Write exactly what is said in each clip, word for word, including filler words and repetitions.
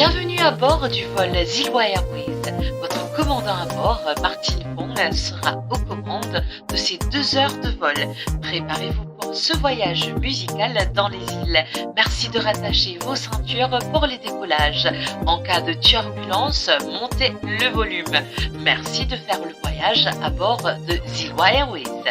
Bienvenue à bord du vol Zilwa Airways. Votre commandant à bord, Martine Fong, sera aux commandes de ces deux heures de vol. Préparez-vous pour ce voyage musical dans les îles. Merci de rattacher vos ceintures pour les décollages. En cas de turbulence, montez le volume. Merci de faire le voyage à bord de Zilwa Airways.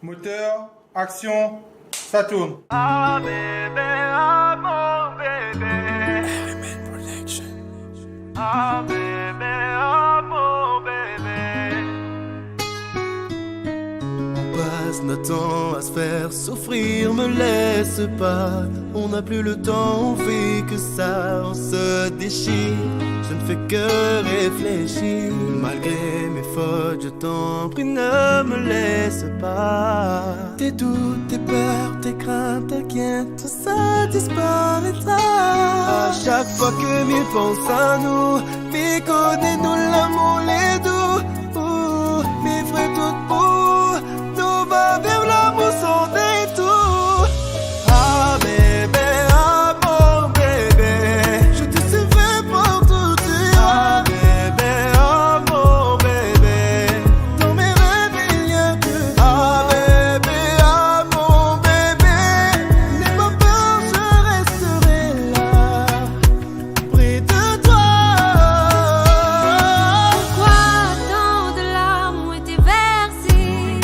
Moteur, action, ça tourne. Ah bébé, ah mon bébé. R M N Production. Ah bébé, ah mon bébé. On passe notre temps à se faire souffrir, me laisse pas. On n'a plus le temps, on fait que ça, on se déchire. Je ne fais que réfléchir. Malgré mes fautes, je t'en prie, ne me laisse pas. Tes doutes, tes peurs, tes craintes, t'inquiète, tout ça disparaîtra. À chaque fois que mi pans a nou, mi kone nou lamour le dou. Ou, mi fer tou pou nou va viv lamour san detour. Ah bébé, ah mon bébé, je te suivrai partout où tu iras. Ah bébé, ah mon bébé, dans mes rêves il y a que toi. Ah bébé, ah mon bébé, n'aie pas peur, je resterai là près de toi. Pourquoi tant de larmes ont été versées ?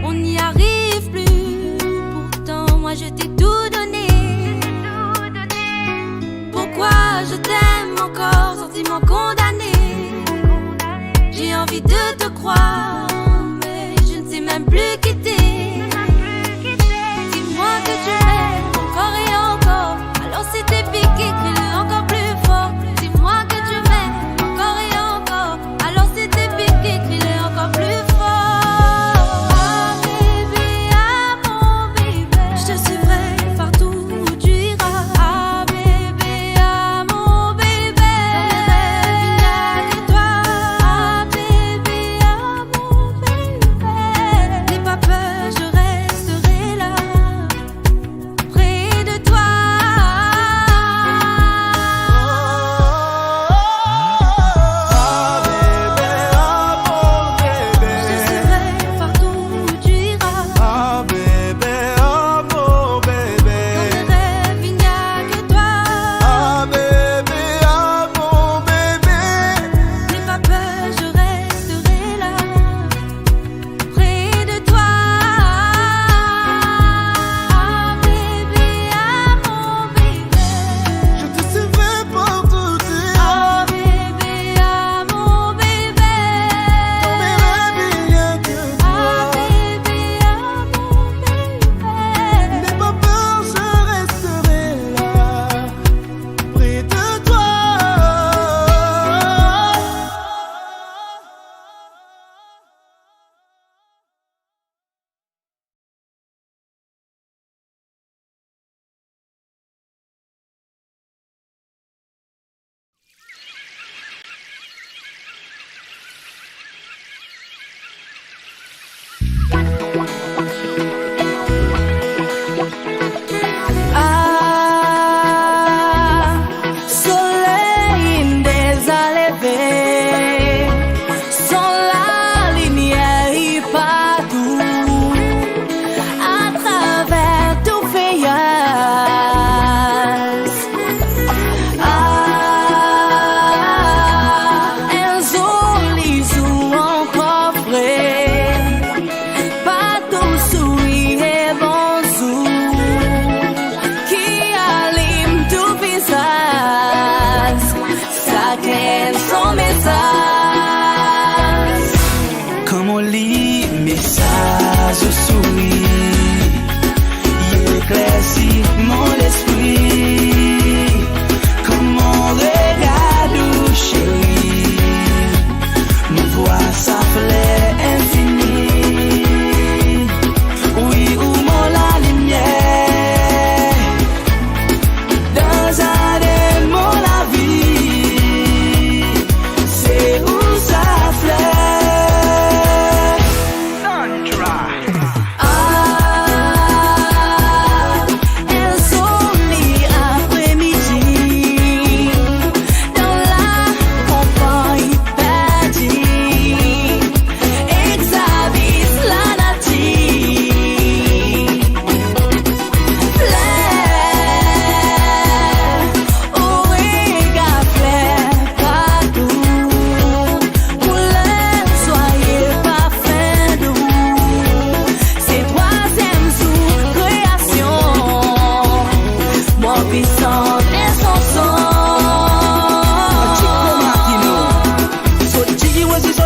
On n'y arrive plus. Pourtant, moi, je t'ai tout donné. Pourquoi je t'aime encore, sentiment condamné ? J'ai envie de te croire, mais je ne sais même plus quitter. Dis-moi que tu m'aimes encore et encore. Alors si t'es piqué, crie-le encore plus fort. Dis-moi que tu m'aimes encore et encore. Alors si t'es piqué, crie-le encore plus fort. Ah bébé, ah mon bébé, je te suivrai partout où tu iras. Ah bébé, ah mon bébé, dans mes rêves il n'y a que toi. Ah bébé,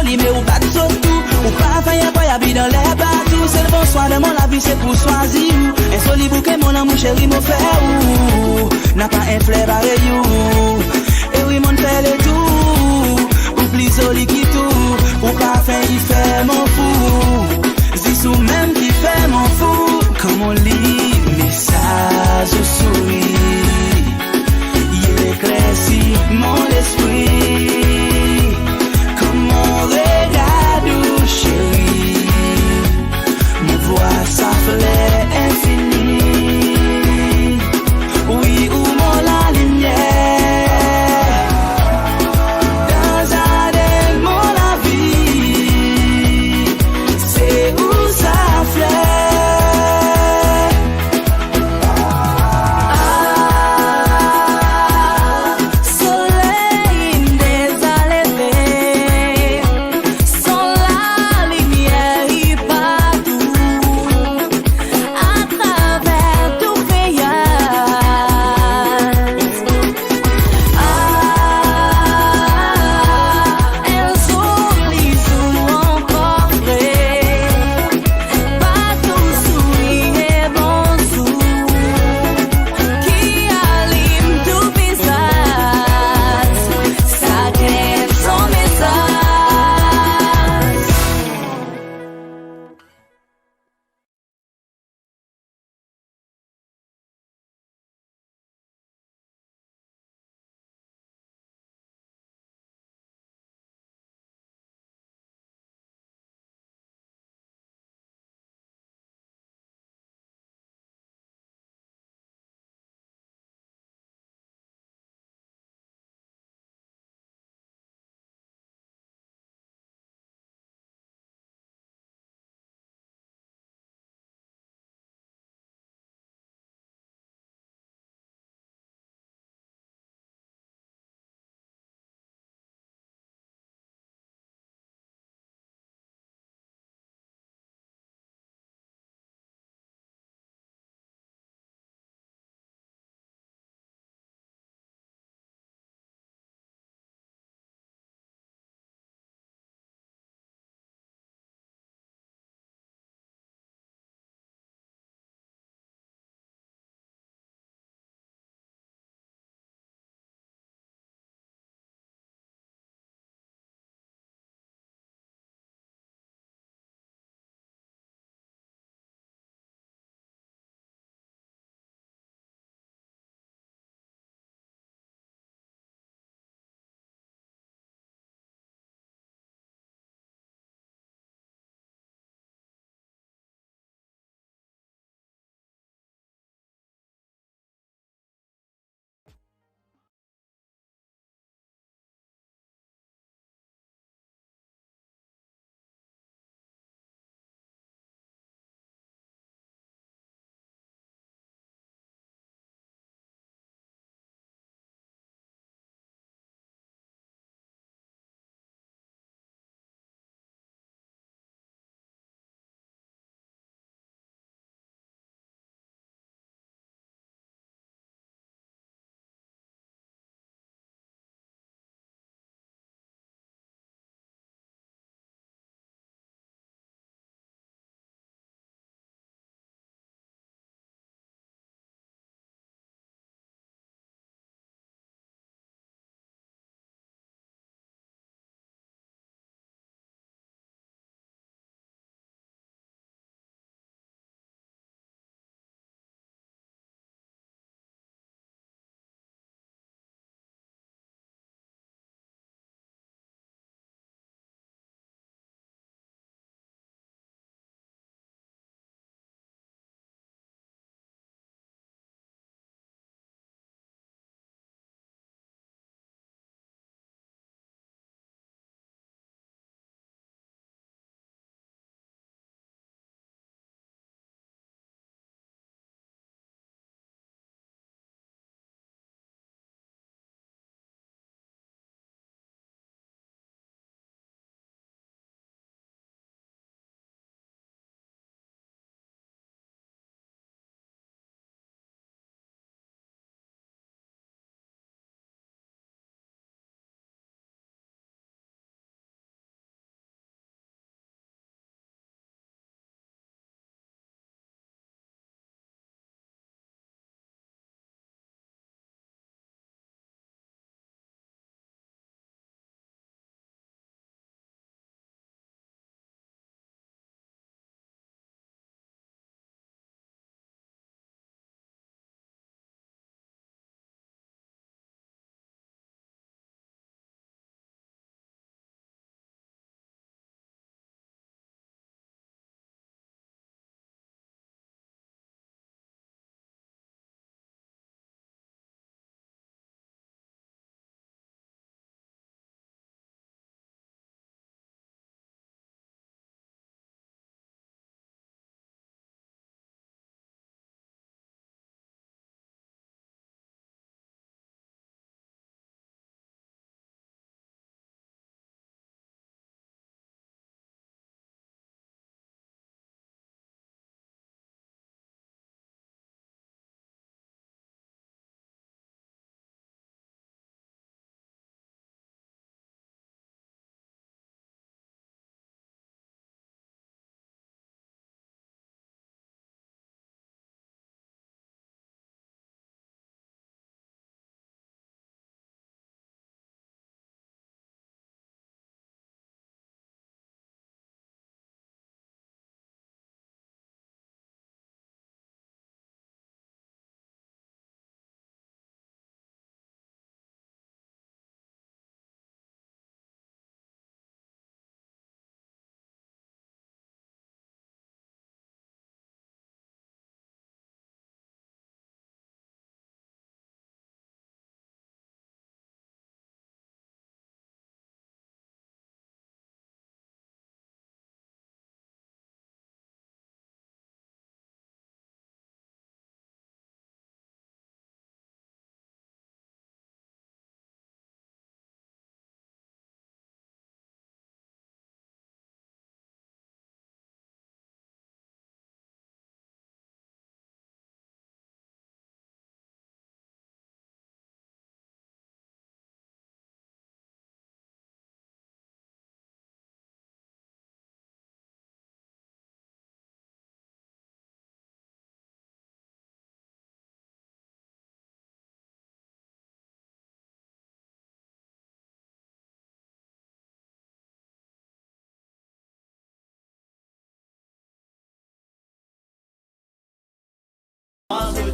Me ou bat zot tou, ou pa fer enn pway abi dan ler partou. Sel bonswa dan mo lavi se pou swazir ou. Enn zoli bouke mo lamour, sheri, mo fer ou. Napa enn fler parey ou. E wi, monn fer letour, ou pli zoli ki tou. Ou parfin i fer mwa fou. Zis ou mem ki fer mwa fou. Kan mo lir mesaz ou souri, li eklersi mo lespri. Kan mo regard ou, sheri, mo vwar sa fler infini. Wi, ou mo lalimier dan zarden mo lavi.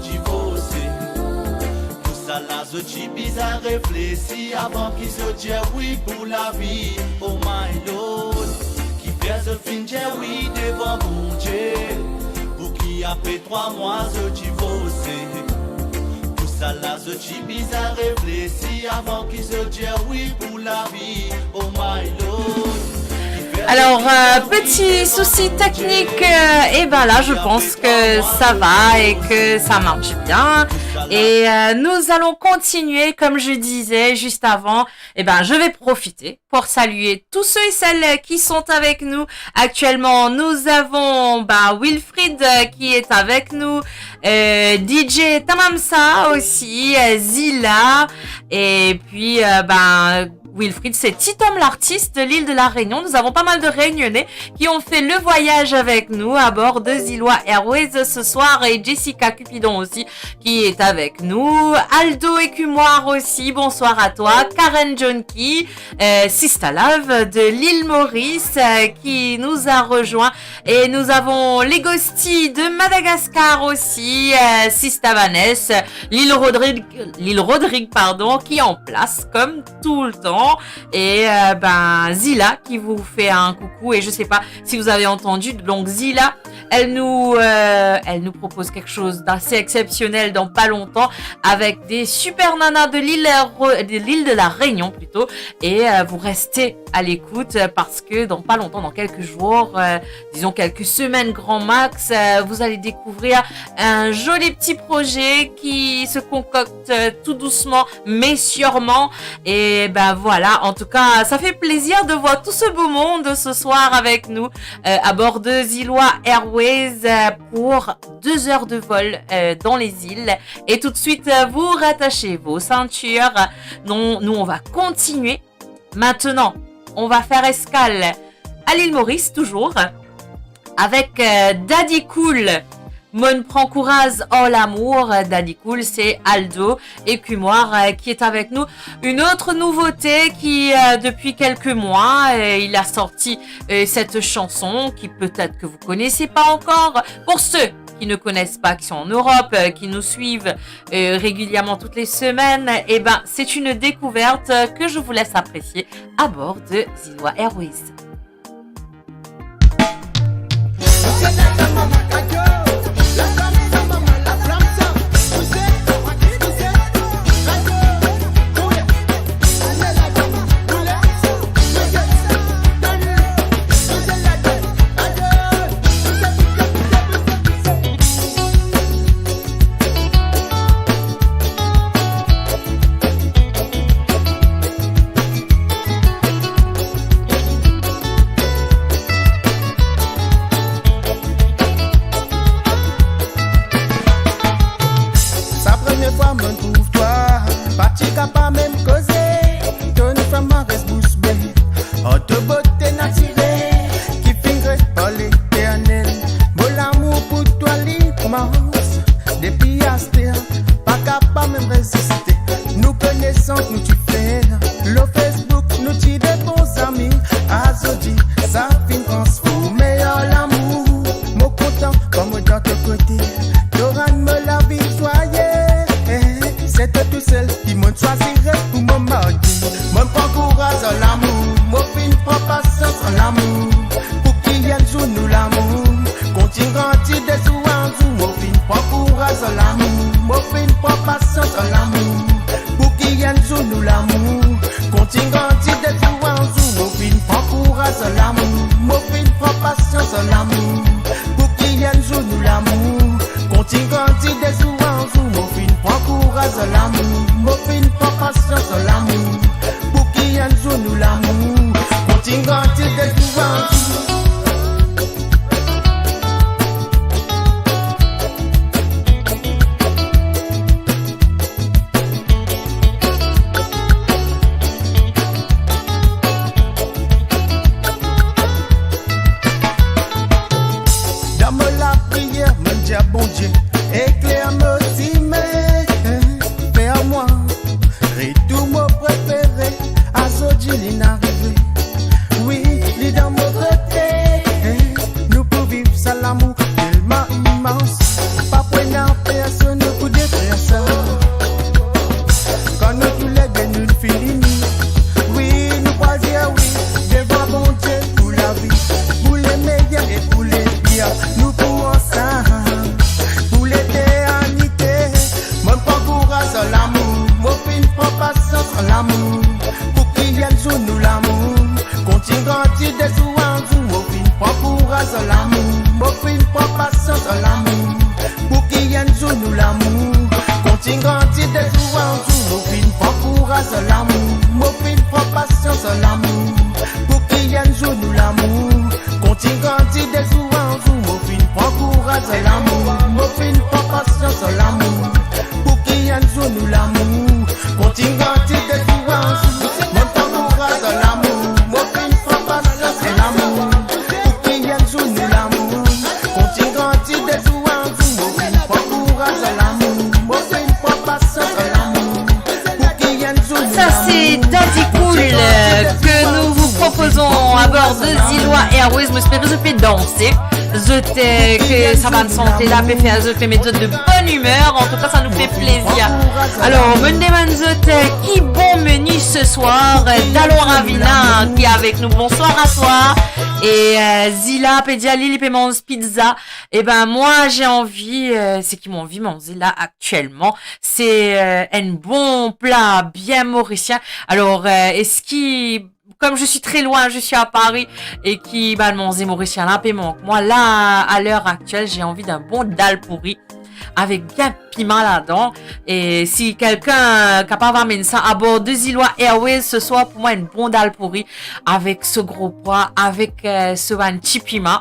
Divose. Pou sa la, zot ti bizin reflesi avan ki zot dir wi pou lavi. Oh my Lord, kifer zot finn dir wi devan Bondie? Pou ki apre trwa mwa zot divose? Pou sa la, zot ti bizin reflesi avan ki zot dir wi pou lavi. Oh my Lord. Alors, euh, petit souci technique, euh, et ben là, je pense que ça va et que ça marche bien. Et, euh, nous allons continuer, comme je disais juste avant, eh ben, je vais profiter pour saluer tous ceux et celles qui sont avec nous actuellement. Nous avons, bah, Wilfried, euh, qui est avec nous, euh, D J Tamamsa aussi, euh, Zila, et puis, euh, ben, Wilfried, c'est Titom l'artiste de l'île de la Réunion. Nous avons pas mal de Réunionnais qui ont fait le voyage avec nous à bord de Zilwa Airways ce soir, et Jessica Cupidon aussi qui est avec nous. Aldo Ekumwar aussi, bonsoir à toi. Karen Jonki, euh, Sista Love de l'île Maurice, euh, qui nous a rejoint. Et nous avons les Ghosties de Madagascar aussi, euh, Sista Vanessa, Lil Rodrigue, Lil Rodrigue, pardon, qui est en place comme tout le temps. Et, euh, ben, Zila qui vous fait un coucou. Et je sais pas si vous avez entendu, donc Zila, elle nous, euh, elle nous propose quelque chose d'assez exceptionnel dans pas longtemps avec des super nanas de l'île Ro-, de l'île de la Réunion plutôt. Et, euh, vous restez à l'écoute, euh, parce que dans pas longtemps, dans quelques jours, euh, disons quelques semaines grand max, euh, vous allez découvrir un joli petit projet qui se concocte, euh, tout doucement mais sûrement. Et ben voilà, en tout cas, ça fait plaisir de voir tout ce beau monde ce soir avec nous, euh, à bord de Zilwa Airways, euh, pour deux heures de vol, euh, dans les îles. Et tout de suite, euh, vous rattachez vos ceintures. Non, nous, on va continuer. Maintenant, on va faire escale à l'île Maurice, toujours, avec, euh, Daddy Cool. Mo'nn pran kouraz ar lamour, Daddy Cool, c'est Aldo Ekumwar, euh, qui est avec nous. Une autre nouveauté qui, euh, depuis quelques mois, euh, il a sorti, euh, cette chanson qui peut-être que vous connaissez pas encore. Pour ceux qui ne connaissent pas, qui sont en Europe, euh, qui nous suivent, euh, régulièrement toutes les semaines, eh ben, c'est une découverte, euh, que je vous laisse apprécier à bord de Zilwa Airways. Sa premie fwa mo'nn trouv twa, pa ti kapav mem koze. To finn fer mwa res bous be. Ar to bote natirel ki finn kre par Leternel, mo lamour pou twa li koumans depi aster, pa kapav mem reziste. Nou konesans nou ti fer lor Facebook, nou ti de bon zami. Azordi sa finn transforme an lamour. Mo kontan kan mo dan to kote, to rann mo lavi zwaye. Se to tousel ki mo'nn swazir pou mo mari. Mo'nn pran kouraz an lamour, mo finn pran pasians an lamour. Pou ki enn zour nou lamour kontign grandi de zour an zour. Mo finn pran kouraz an lamour, mo finn pran pasians an lamour. Pou ki enn zour nou lamour kontign grandi de zour an zour. Mo finn pran kouraz an lamour, mo finn pran pasians an lamour. Pou ki enn zour nou lamour kontign grandi de zour an zour. Mo finn pran kouraz an lamour, mo finn pran pasians an lamour. Pou ki enn zour nou lamour kontign grandi de zour an zour. Dan mo lapriyer, mo'nn dir Bondie, ekler mo sime, fer mwa retour mo prefere. Azordi linn arive, wi, li dan mo kote. Nou pou viv sa lamour telman imans, pa pou ena personn nou Kontign grandi de zour an zour, mo finn pran kouraz lamour, mo finn pran pasians lamour. Pou ki enn zour nou lamour kontign grandi de zour an zour, mo pran kouraz lamour, mo finn pran pasians lamour. Pou ki enn zour nou lamour kontign grandi de zour an zour, mo finn pran kouraz lamour, mo finn pran pasians lamour. Pou ki enn zour nou... Ça, c'est Daddy Cool, euh, que nous vous proposons à bord de Ziloa Airways. Mo espere zot pe danse. Zot, euh, ke sa bann sante la pe fer zot, pe met zot de bonne humeur. En tout cas, ça nous fait plaisir. Alors, mo demann zot, euh, ki bon menu ce soir? Euh, Dalon Ravina, qui est avec nous. Bonsoir à toi. Et, euh, Zila pe dir li, li pe manz pizza. Eh ben, moi, j'ai envie, euh, c'est qui m'a envie manger là actuellement, c'est, euh, un bon plat bien mauricien. Alors, euh, est-ce qui, comme je suis très loin, je suis à Paris, et ki bann manze morisien la pe mank mwa, là, à l'heure actuelle, j'ai envie d'un bon dal pouri avec bien piment là-dedans. Et si quelqu'un, euh, capable amener ça à bord de Ziloa Airways ce soir, pour moi, un bon dal pouri avec ce gros pois, avec, euh, ce bann ti piment.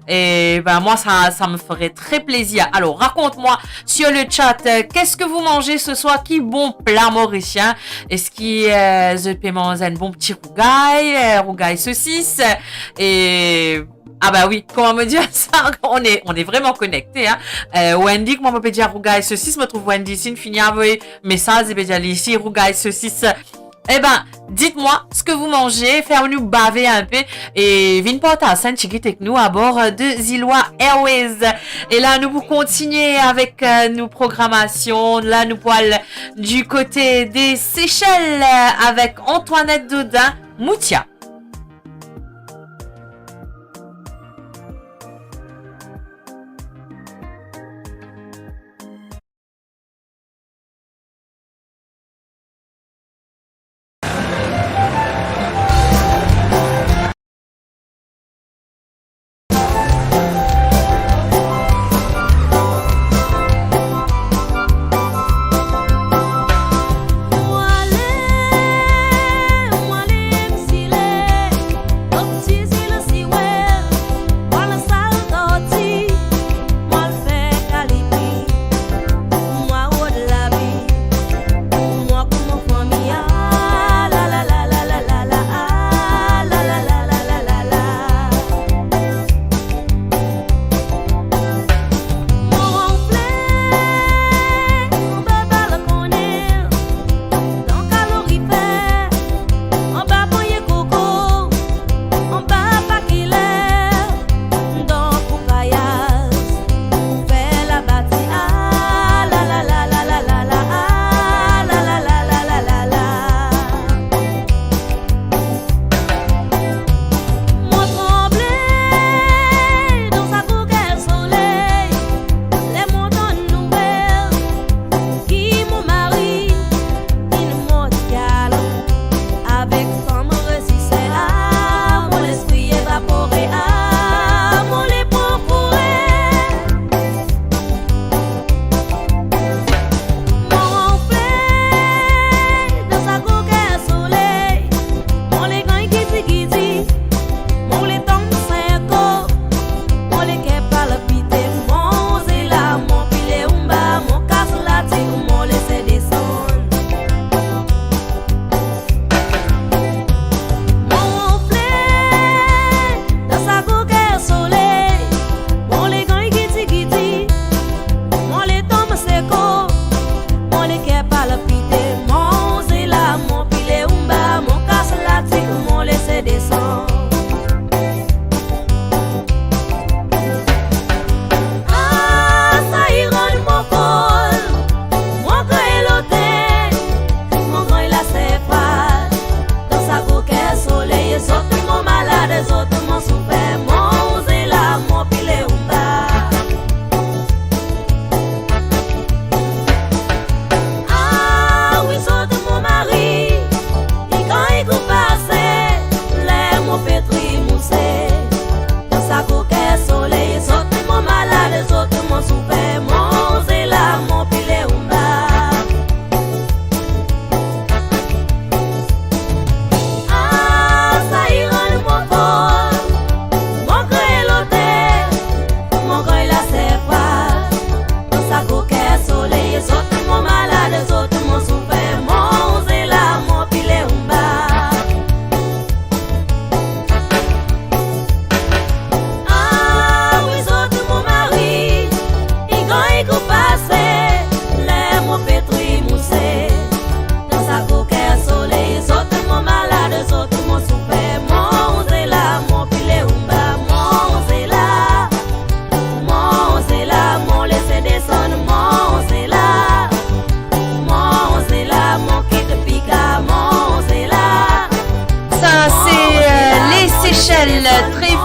Et ben, moi, ça, ça me ferait très plaisir. Alors, raconte-moi sur le chat, euh, qu'est-ce que vous mangez ce soir? Ki bon pla morisien? Est-ce que, euh, zot pe manz un bon petit rougail, euh, rougail saucisse? Et, ah bah oui, comment me dire ça? On est, on est vraiment connecté, hein. Euh, Wendy, comment on peut dire rougail saucisse? Mo trouv Wendy isi, finn avoy mesaz, li pe dir li isi, rougail saucisse. Eh ben, dites-moi ce que vous mangez, faites-nous baver un peu et vinn partaz enn tigit ek nou à bord de Ziloa Airways. Et là, nous pour continuer avec, euh, nos programmations. Là, nous pour aller du côté des Seychelles, euh, avec Antoinette Dodin, Moutia.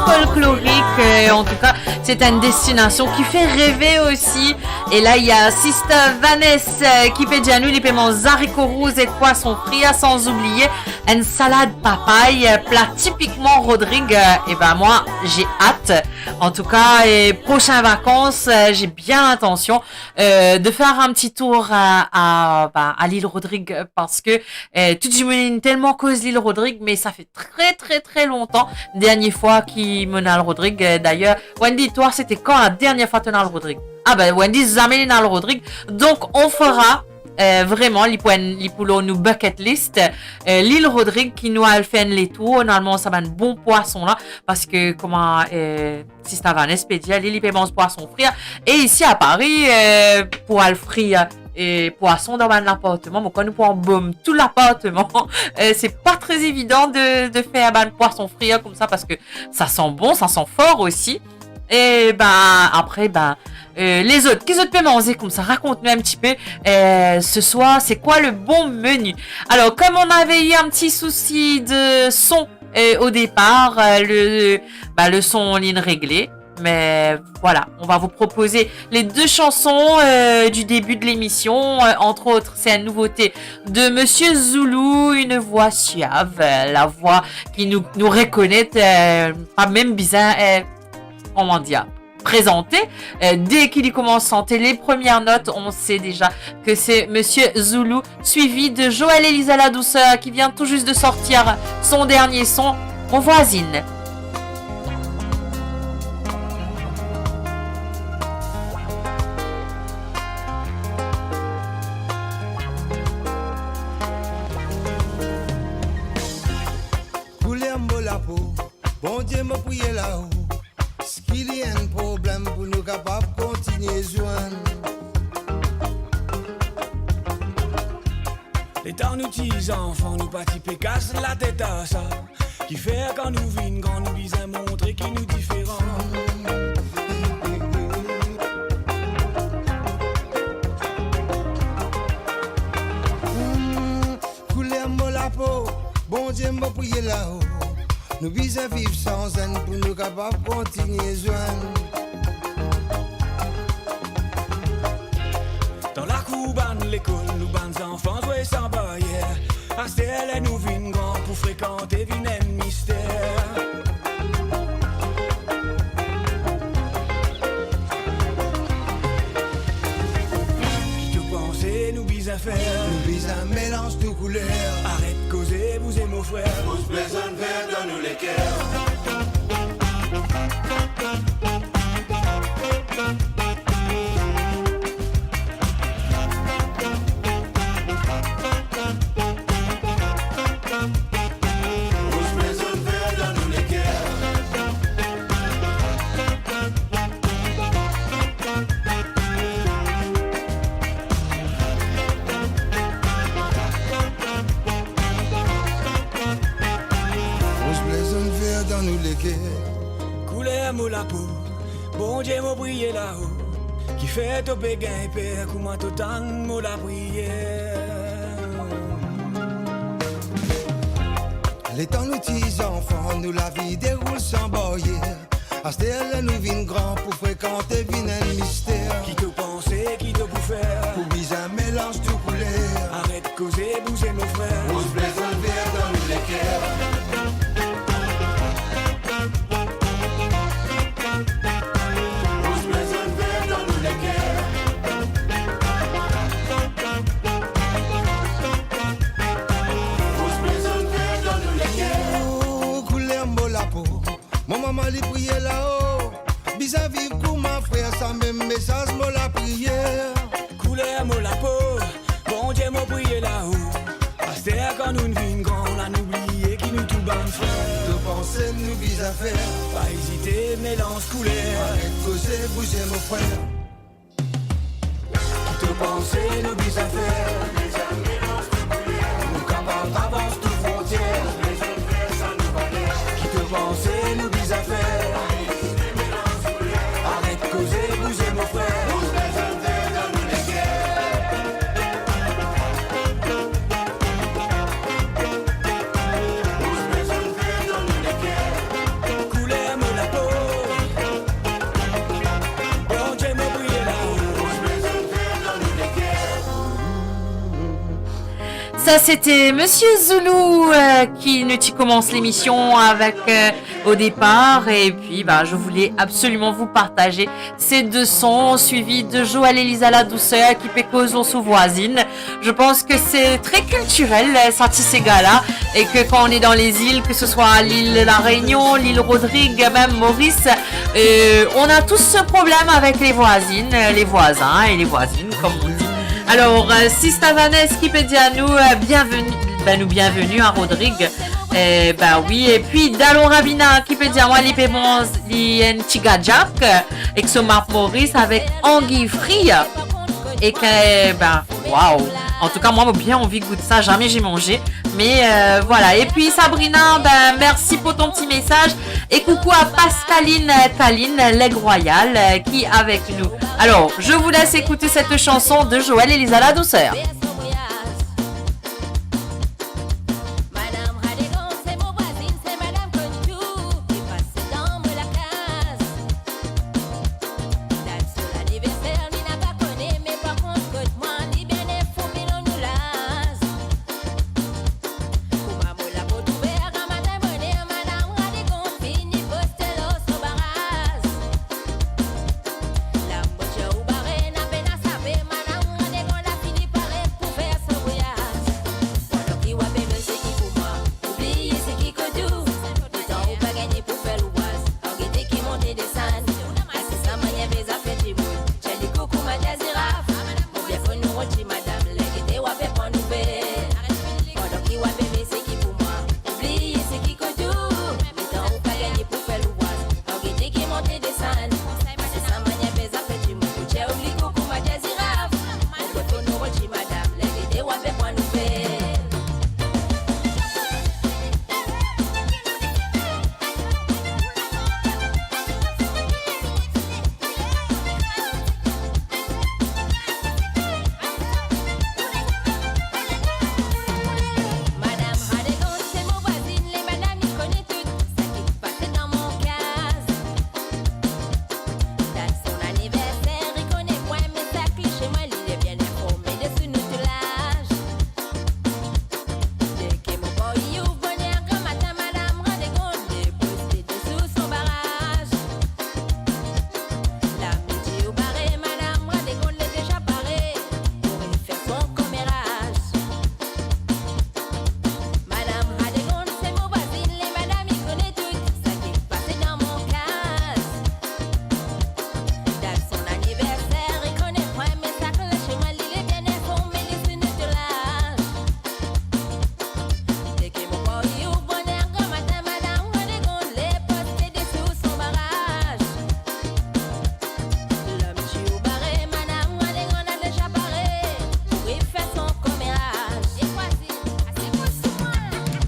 Folklorique, euh, en tout cas, c'est une destination qui fait rêver aussi. Et là, il y a Sister Vanessa, euh, ki pe dir nou li pe manz zariko rouz ek pwason frir, sans oublier une salade papaye, euh, plat typiquement Rodrigue. Euh, et ben moi, j'ai hâte. En tout cas, euh, prochaines vacances, euh, j'ai bien l'intention euh, de faire un petit tour à, à, ben, à l'île Rodrigue, parce que, euh, tout dimoun telman koz l'île Rodrigue, mais ça fait très, très, très longtemps, dernière fois ki mo'nn al Rodrigue. Euh, d'ailleurs, Wendy, toi, c'était quand la dernière fois to'nn al Rodrigue? Ah ben, Wendy, zame li'nn al Rodrigue. Donc, on fera, euh, vraiment, li pou, li pou lor nou bucket list, euh, l'île Rodrigue, ki nou al fer enn letour, normalman, sa bann bon pwason la, parce que, kouma, euh, Sister Vanessa pe dir, li, li pe manz pwason frir. E isi a Paris, euh, pou al frir, euh, pwason dan bann lapartman, mo krwar nou pou anbom tou lapartman. Euh, c'est pas très évident de, de fer bann pwason frir koumsa, parce que ça sent bon, ça sent fort aussi. Et ben, après, ben, euh, les autres, ki zot pe manze koumsa? Raconte-nous un petit peu, euh, ce soir, c'est quoi le bon menu? Alors, comme on avait eu un petit souci de son, euh, au départ, euh, le, bah, le son li'nn regle. Mais voilà, on va vous proposer les deux chansons, euh, du début de l'émission. Euh, entre autres, c'est une nouveauté de Monsieur Zoulou, une voix suave, euh, la voix ki nou, nou rekonet, euh, pa mem bizin, euh, kouma dir, prezante. Euh, dès qu'il commence à chanter les premières notes, on sait déjà que c'est Monsieur Zoulou, suivi de Joël Elisa La Douceur, qui vient tout juste de sortir son dernier son, Mon voisine. Kouler mo lapo, Bondie mo priye la-o, eski li enn problem pou nou kapav kontinie zwenn? Letan nou ti zanfan, nou pa ti pe kas latet ar sa. Kifer kan nou vinn gran, nou bizin montre ki nou diferan. Hmm, kouler mo lapo, Bondie mo priye la-o. Nou bizin viv san zenn pou nou kapav kontinie zwenn. Dan lakour bann lekol, nou bann zanfan zwe san baryer. Aster ler nou vinn gran, pou frekante vinn enn mister. Ki to panse nou bizin fer? Nou bizin melanz tou kouler. Aret koze, bouze mo frer. Bous plezann ver dan nou leker. Bous plezann ver dan nou leker. Bous plezann ver dan nou leker. Kouler mo lapo, Bondie mo priye la-o. Kifer to pe gagn per kouma to tann mo lapriyer? Letan nou ti zanfan, nou lavi deroul san baryer. Aster ler nou vinn gran, pou frekante vinn enn mister. Ki to panse, ki to pou fer? Pou bizin melanz tou kouler. Aret koze, bouze mo frer. Bous plezann ver dan nou leker. Bous plezann ver dan nou leker. Bous plezann ver dan nou leker. Oh, kouler mo lapo, mo mama li priye la-o. Bizin viv kouma frer, sa mem mesaz mo lapriyer. Kouler mo lapo, Bondie mo priye la-o. Aster kan nou vinn gran, la nou bliye ki nou tou bann frer. To panse nou bizin fer? Pa ezite, melanz kouler. Aret koze, bouze mo frer. Ki to panse nou bizin fer? Nou kapav avans tou frontier. Ki to panse nou bizin fer? Aret koze, bouze mo frer. Kouler mo Ça, c'était Monsieur Zoulou, euh, qui nous ti commence l'émission avec, euh, au départ. Et puis, bah, je voulais absolument vous partager ces deux sons, suivis de Joël Elisa La Douceur, ki pe koz lor so vwazinn. Je pense que c'est très culturel, euh, sa ti sega la, et que quand on est dans les îles, que ce soit l'île de la Réunion, l'île Rodrigue, même Maurice, euh, on a tous ce problème avec les voisines, euh, les voisins et les voisines, comme on dit. Alors, euh, Sista Vanessa ki pe dir nou, euh, bienvenue, ben nou bienvenue à Rodrigue. Euh, ben oui, et puis Dalon Rabina ki pe dir mwa li pe manz, li enn ti gadjak, euh, ek so map Maurice avec anguille frit. Et que, ben, waouh. En tout cas, moi, j'ai bien envie de goûter ça. Jamais j'ai mangé. Mais, euh, voilà. Et puis, Sabrina, ben, merci pour ton petit message. Et coucou à Pascaline, euh, Caline, l'Aigle Royal, euh, qui est avec nous. Alors, je vous laisse écouter cette chanson de Joël Elisa La Douceur. Madame Radegond, se mo vwazinn, se madam Kontou, ki pas dan mo lakaz. Dat so laniverser, li napa kone, me par kont kot mwa, li bien informe lor nou laz. Kouma mo laport ouver, gramatin boner, madam Radegond fini poste lor so baraz. Lambotie ou bare, ena pena sape, madam Radegond la fini pare pou fer so vwayaz. Pandan ki w ape met seki pou mwa, oubliye seki kot ou. Letan ou pa gagne pou fer louvraz, ar gete ki monte desann. Aster sa manier be zafer dimoun, tir li koukou, manz ziraf. Mo bien konn ou rod ti madam, ler gete w ape pran nouvel. Pandan ki w ape met seki pou mwa, oubliye seki kot ou. Letan ou pa gagne pou fer louvraz, ar gete ki monte desann. Aster sa manier be zafer dimoun, tir li koukou, manz ziraf. Mo bien konn ou rod ti madam, ler gete w ape pran nouvel. Madam Radegond, se mo vwazinn, le madam, li kone tou seki pas dan mo kaz. Dat so laniverser, li kone pwin, me sa kli se mwa, li le bien informe de so nou tou laz. Deki mo porti ou boner gramatin, madam Radegond le poste desou so baraz. Lamidi ou bare, madam Radegond le deza pare pou refer so komeraz. Madam Radegond, se mo vwazinn, le madam, li kone tou seki pas dan mo kaz. Dat so laniverser, li kone pwin, me sa kli se mwa, li le bien informe de so nou tou laz. Deki mo porti ou boner gramatin, madam Radegond le poste desou so baraz. Lamidi ou bare, madam Radegond la deza pare pou refer so komeraz.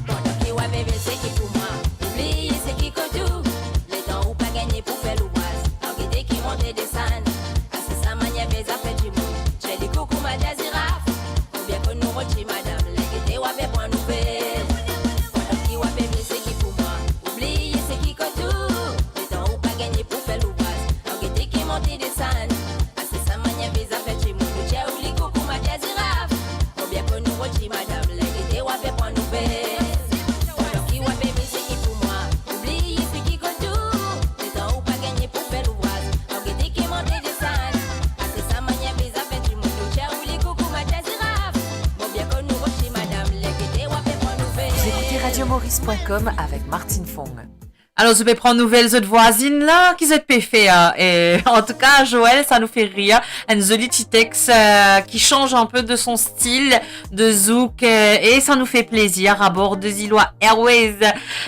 Pandan ki w ape met seki pou mwa, oubliye seki kot ou. Letan ou pa gagne pou fer louvraz, ar gete ki monte desann. Aster sa manier be zafer dimoun, tir li koukou, manz ziraf. Mo bien konn ou rod ti madam, ler gete w ape pran nouvel. Pandan ki w ape met seki pou mwa, oubliye seki kot ou. Letan ou pa gagne pou fer louvraz, ar gete ki monte desann. Aster sa manier be zafer dimoun, tir li koukou, manz ziraf. Mo bien konn ou rod ti madam, ler gete w ape pran nouvel. Pandan ki w ape met seki pou mwa, oubliye seki kot ou. Letan ou pa gagne pou fer louvraz, ar gete ki monte desann. Aster sa manier be zafer dimoun, tir li koukou, manz ziraf. Mo bien konn ou rod ti madam, ler gete w ape pran nouvel. Vous écoutez radio maurice point com avec Martine Fong. Alors, zot pe pran nouvel zot vwazinn la, ki zot pe fer, hein? Et, en tout cas, Joël, ça nous fait rire. Un joli petit texte, euh, qui change un peu de son style de zouk, euh, et ça nous fait plaisir à bord de Ziloa Airways.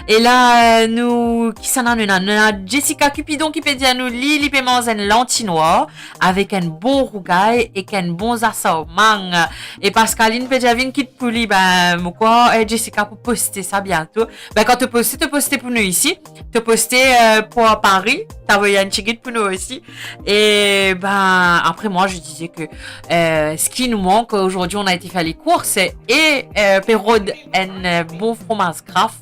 Et là, euh, nou, kisannla nou ena? Nou ena Jessica Cupidon ki pe dir nou li, li pe manz enn lanti nwar avek enn bon rougay ek enn bon zasar mang. E Pascaline pe dir vinn kit pou li, ben, mo krwar, eh, Jessica pou poste sa biento. Ben, kan to poste, to poste pou nou isi. To poste, euh, pou Paris, to avoy enn tigit pou nou osi. E, ben, après, moi, je disais que, euh, ce qui nous manque aujourd'hui, on a été faire les courses et, euh, pe rod enn, euh, bon fromaz Kraft.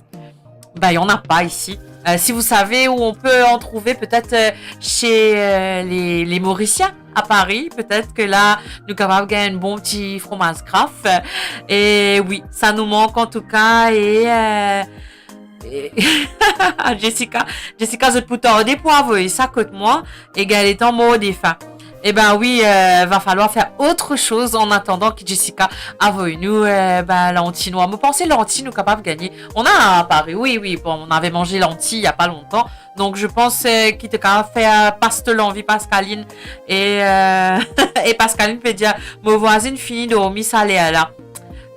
Ben, il y en a pas ici. Euh, si vous savez où on peut en trouver, peut-être, euh, chez, euh, les, les Mauriciens à Paris, peut-être que là, nou kapav gagn enn bon ti fromaz Kraft. E wi, sa nou mank antouka. E, euh, e Jessica, Jessica, zot pou tarde pou avoy sa kot mwa, e gagn letan mor de fin. Eh ben oui, euh, va falloir faire autre chose en attendant que Jessica avoy nou, euh, ben, lanti nwar. Mo panse lanti nou kapav gagne. On a à Paris, oui, oui. Bon, on avait mangé lentilles il y a pas longtemps. Donc, je pense, euh, ki to kapav fer pas to lanvi, Pascaline. E, euh, e Pascaline pe dir, mo vwazinn fini dormi sa ler la.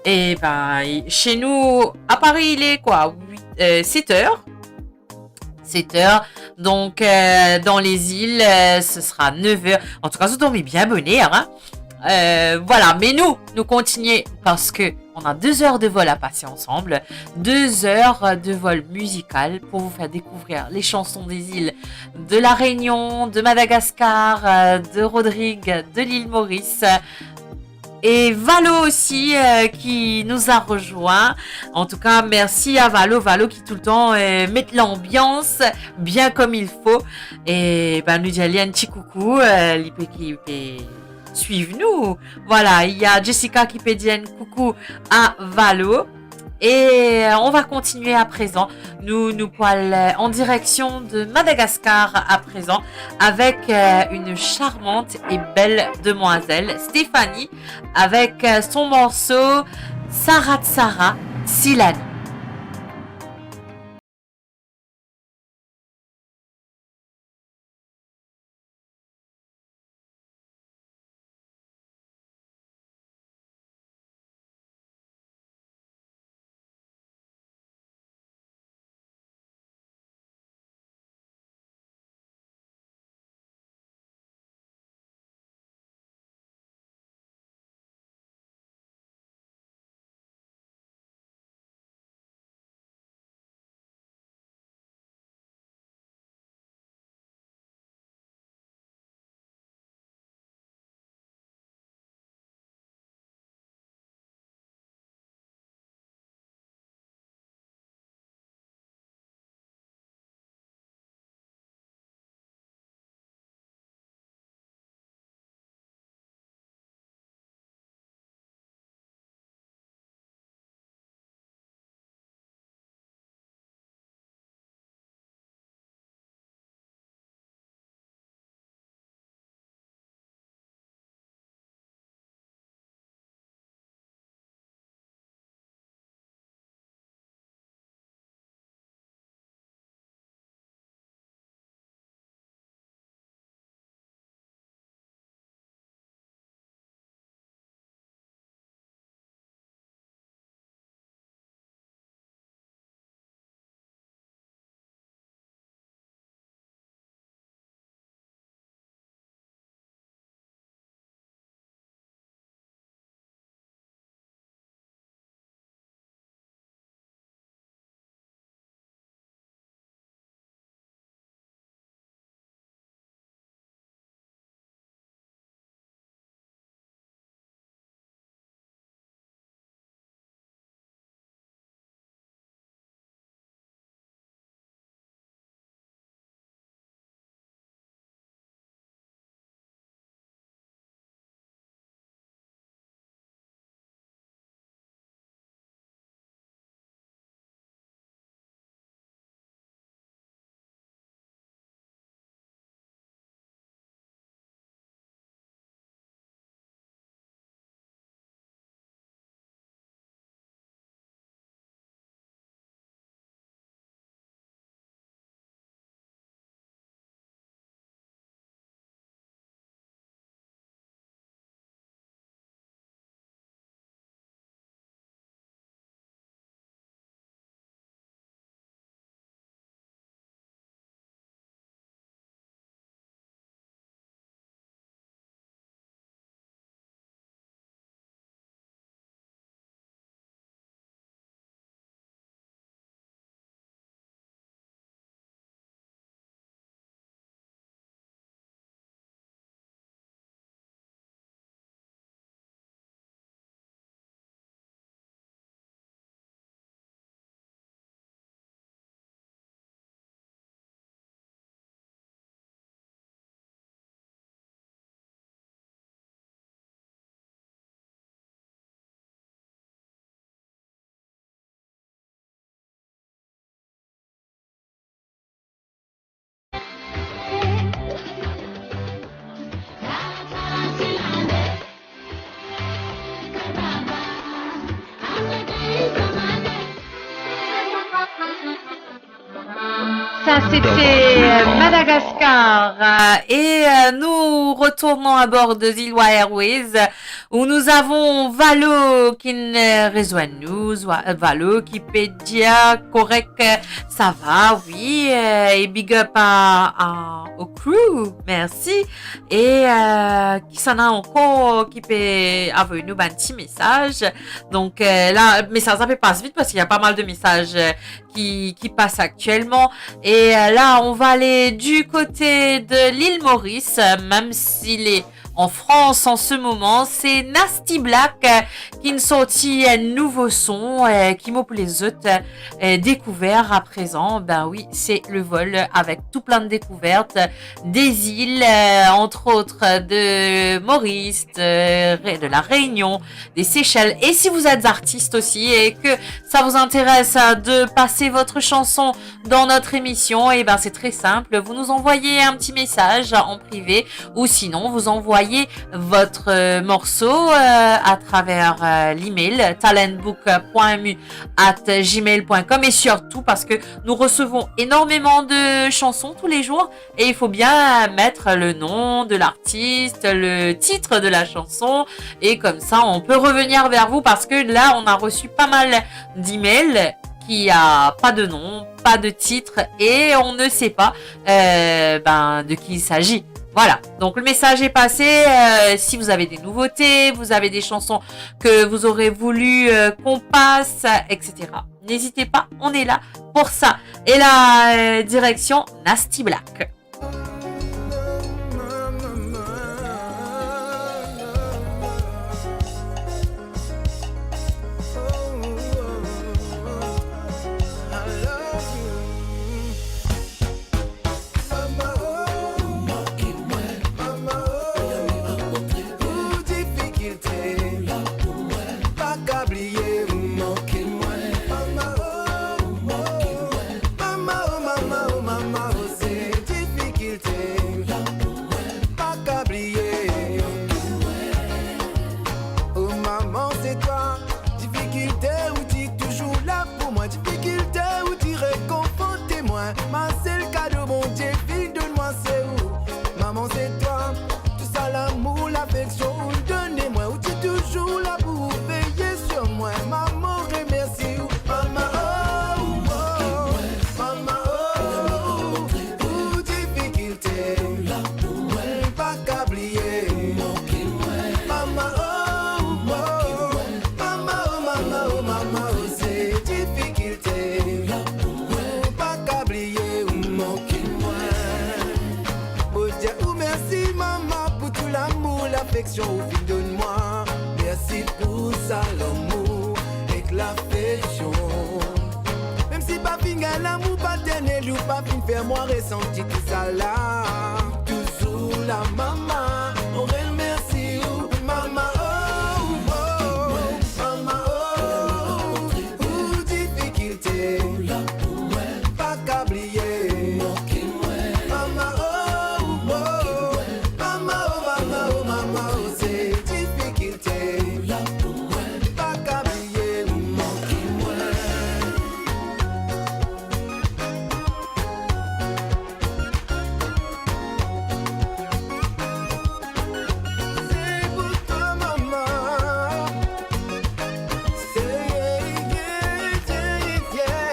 Eh ben, chez nous, à Paris, il est quoi, huit, euh, sept heures. Sept heures. Donc, euh, dans les îles, euh, ce sera neuf heures. En tout cas, zot dormi bien boner, hein. Euh, voilà, mais nous, nous continuons parce que on a deux heures de vol à passer ensemble, deux heures de vol musical pour vous faire découvrir les chansons des îles de la Réunion, de Madagascar, euh, de Rodrigues, de l'île Maurice. Et Valo aussi, euh, qui nous a rejoint. En tout cas, merci à Valo. Valo qui tout le temps, euh, met l'ambiance bien comme il faut. E ben, nou dir li enn ti koukou, euh, li pe, ki pe swiv nou. Voilà, il y a Jessica qui pe dir enn koukou à Valo. Et, euh, on va continuer à présent. Nous, nous poil, euh, en direction de Madagascar à présent avec, euh, une charmante et belle demoiselle, Stéphanie, avec, euh, son morceau Saratsara Silani. Ça, c'était, euh, Madagascar. Euh, et, euh, nous retournons à bord de Zilwa Airways, où nous avons Valo qui nous rejoint nous. Va-, Valo qui peut dire correct, euh, ça va, oui, euh, et big up à, à, au crew, merci. Et, euh, kisannla ankor ki pe avoy nou bann ti mesaz. Donc, euh, la, mesaz la pe pas vit parski ena pa mal de mesaz, euh, ki, ki pas aktielman. Et, euh, là, on va aller du côté de l'île Maurice, euh, même s'il est en France en ce moment. C'est Nasty Black, euh, ki sorti un nouveau son, euh, ki mo pou les autres, euh, découvert à présent. Ben oui, c'est le vol avec tout plein de découvertes des îles, euh, entre autres de Maurice, de, de la Réunion, des Seychelles. Et si vous êtes artiste aussi et que ça vous intéresse, euh, de passer votre chanson dans notre émission, eh ben, c'est très simple. Vous nous envoyez un petit message en privé ou sinon vous envoyez votre, euh, morceau, euh, à travers, euh, l'email talentbook point m u arobase gmail point com et surtout parce que nous recevons énormément de chansons tous les jours et il faut bien mettre le nom de l'artiste, le titre de la chanson et comme ça on peut revenir vers vous parce que là on a reçu pas mal d'emails qui a pas de nom, pas de titre et on ne sait pas, euh, ben, de qui il s'agit. Voilà, donc le message est passé. Euh, si vous avez des nouveautés, vous avez des chansons que vous aurez voulu, euh, qu'on passe, et cetera. N'hésitez pas, on est là pour ça. Et là, euh, direction Nasty Black. Mama, oh, mama, oh, pou difikilte, pa ka bliye ou manke mwa. Mama, oh, mama, oh, mama, oh, mama, oh, se difikilte, pa ka bliye. Oh, maman, se twa, difikilte, ou ti touzour la pou mwa, difikilte, ou ti rekonfort mwa, ma sel kado Bondie finn donn mwa se ou. Maman, se twa, tou sa lamour, lafeksion ou donn mwa, ou ti touzour la pou veye sir mwa. Maman, remersi ou. Mama, oh, oh, mama, oh, pou difikilte, pa ka bliye. Mama, oh, oh, mama, oh, mama, oh, mama, oh, se difikilte, pa ka bliye ou manke mwa. Mo dir ou mersi, mama, pou tou lamour, lafeksion ou finn donn mwa. Mersi pou sa lamour ek lafeksion. Mem si pa finn gagn lamour paternel, ou pa finn fer mwa resanti tou sa la. Touzour la, mama, mo remersi ou, mama, oh, oh, mama, oh, pou difikilte, pa ka bliye. Mama, oh, oh, mama, oh, mama, oh, mama, oh, se difikilte, pa ka bliye ou manke mwa. Se pou twa, mama. Se, yeah, yeah, yeah, yeah.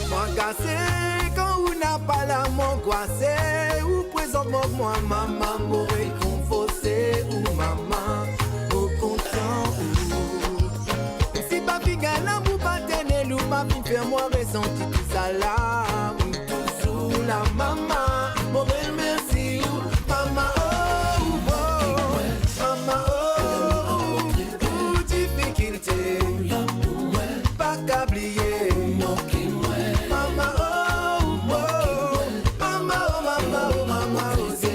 Mo agase kan ou napa la, mo angrase, ou prezant mwa, mama, mo rekonfort se ou, mama, mo kontan ou. Si pa finn gagn lamour paternel, ou pa finn fer mwa resanti tou sa la. Touzour la, mama, mo remersi ou, mama, oh, oh, mama, oh, pou difikilte, pa ka bliye. Mama, oh, oh, mama, oh, mama, oh, mama, oh, se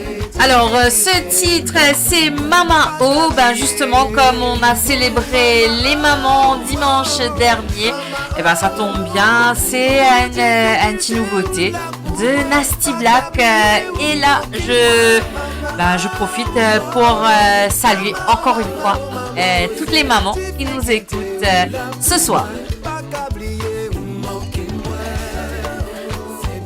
Alors, euh, ce titre, c'est Mama O. Ben, justement, comme on a célébré les mamans dimanche dernier, eh ben, ça tombe bien, c'est une, euh, une petite nouveauté de Nasty Black. Euh, et là, je, ben, je profite, euh, pour, euh, saluer encore une fois, euh, toutes les mamans qui nous écoutent, euh, ce soir.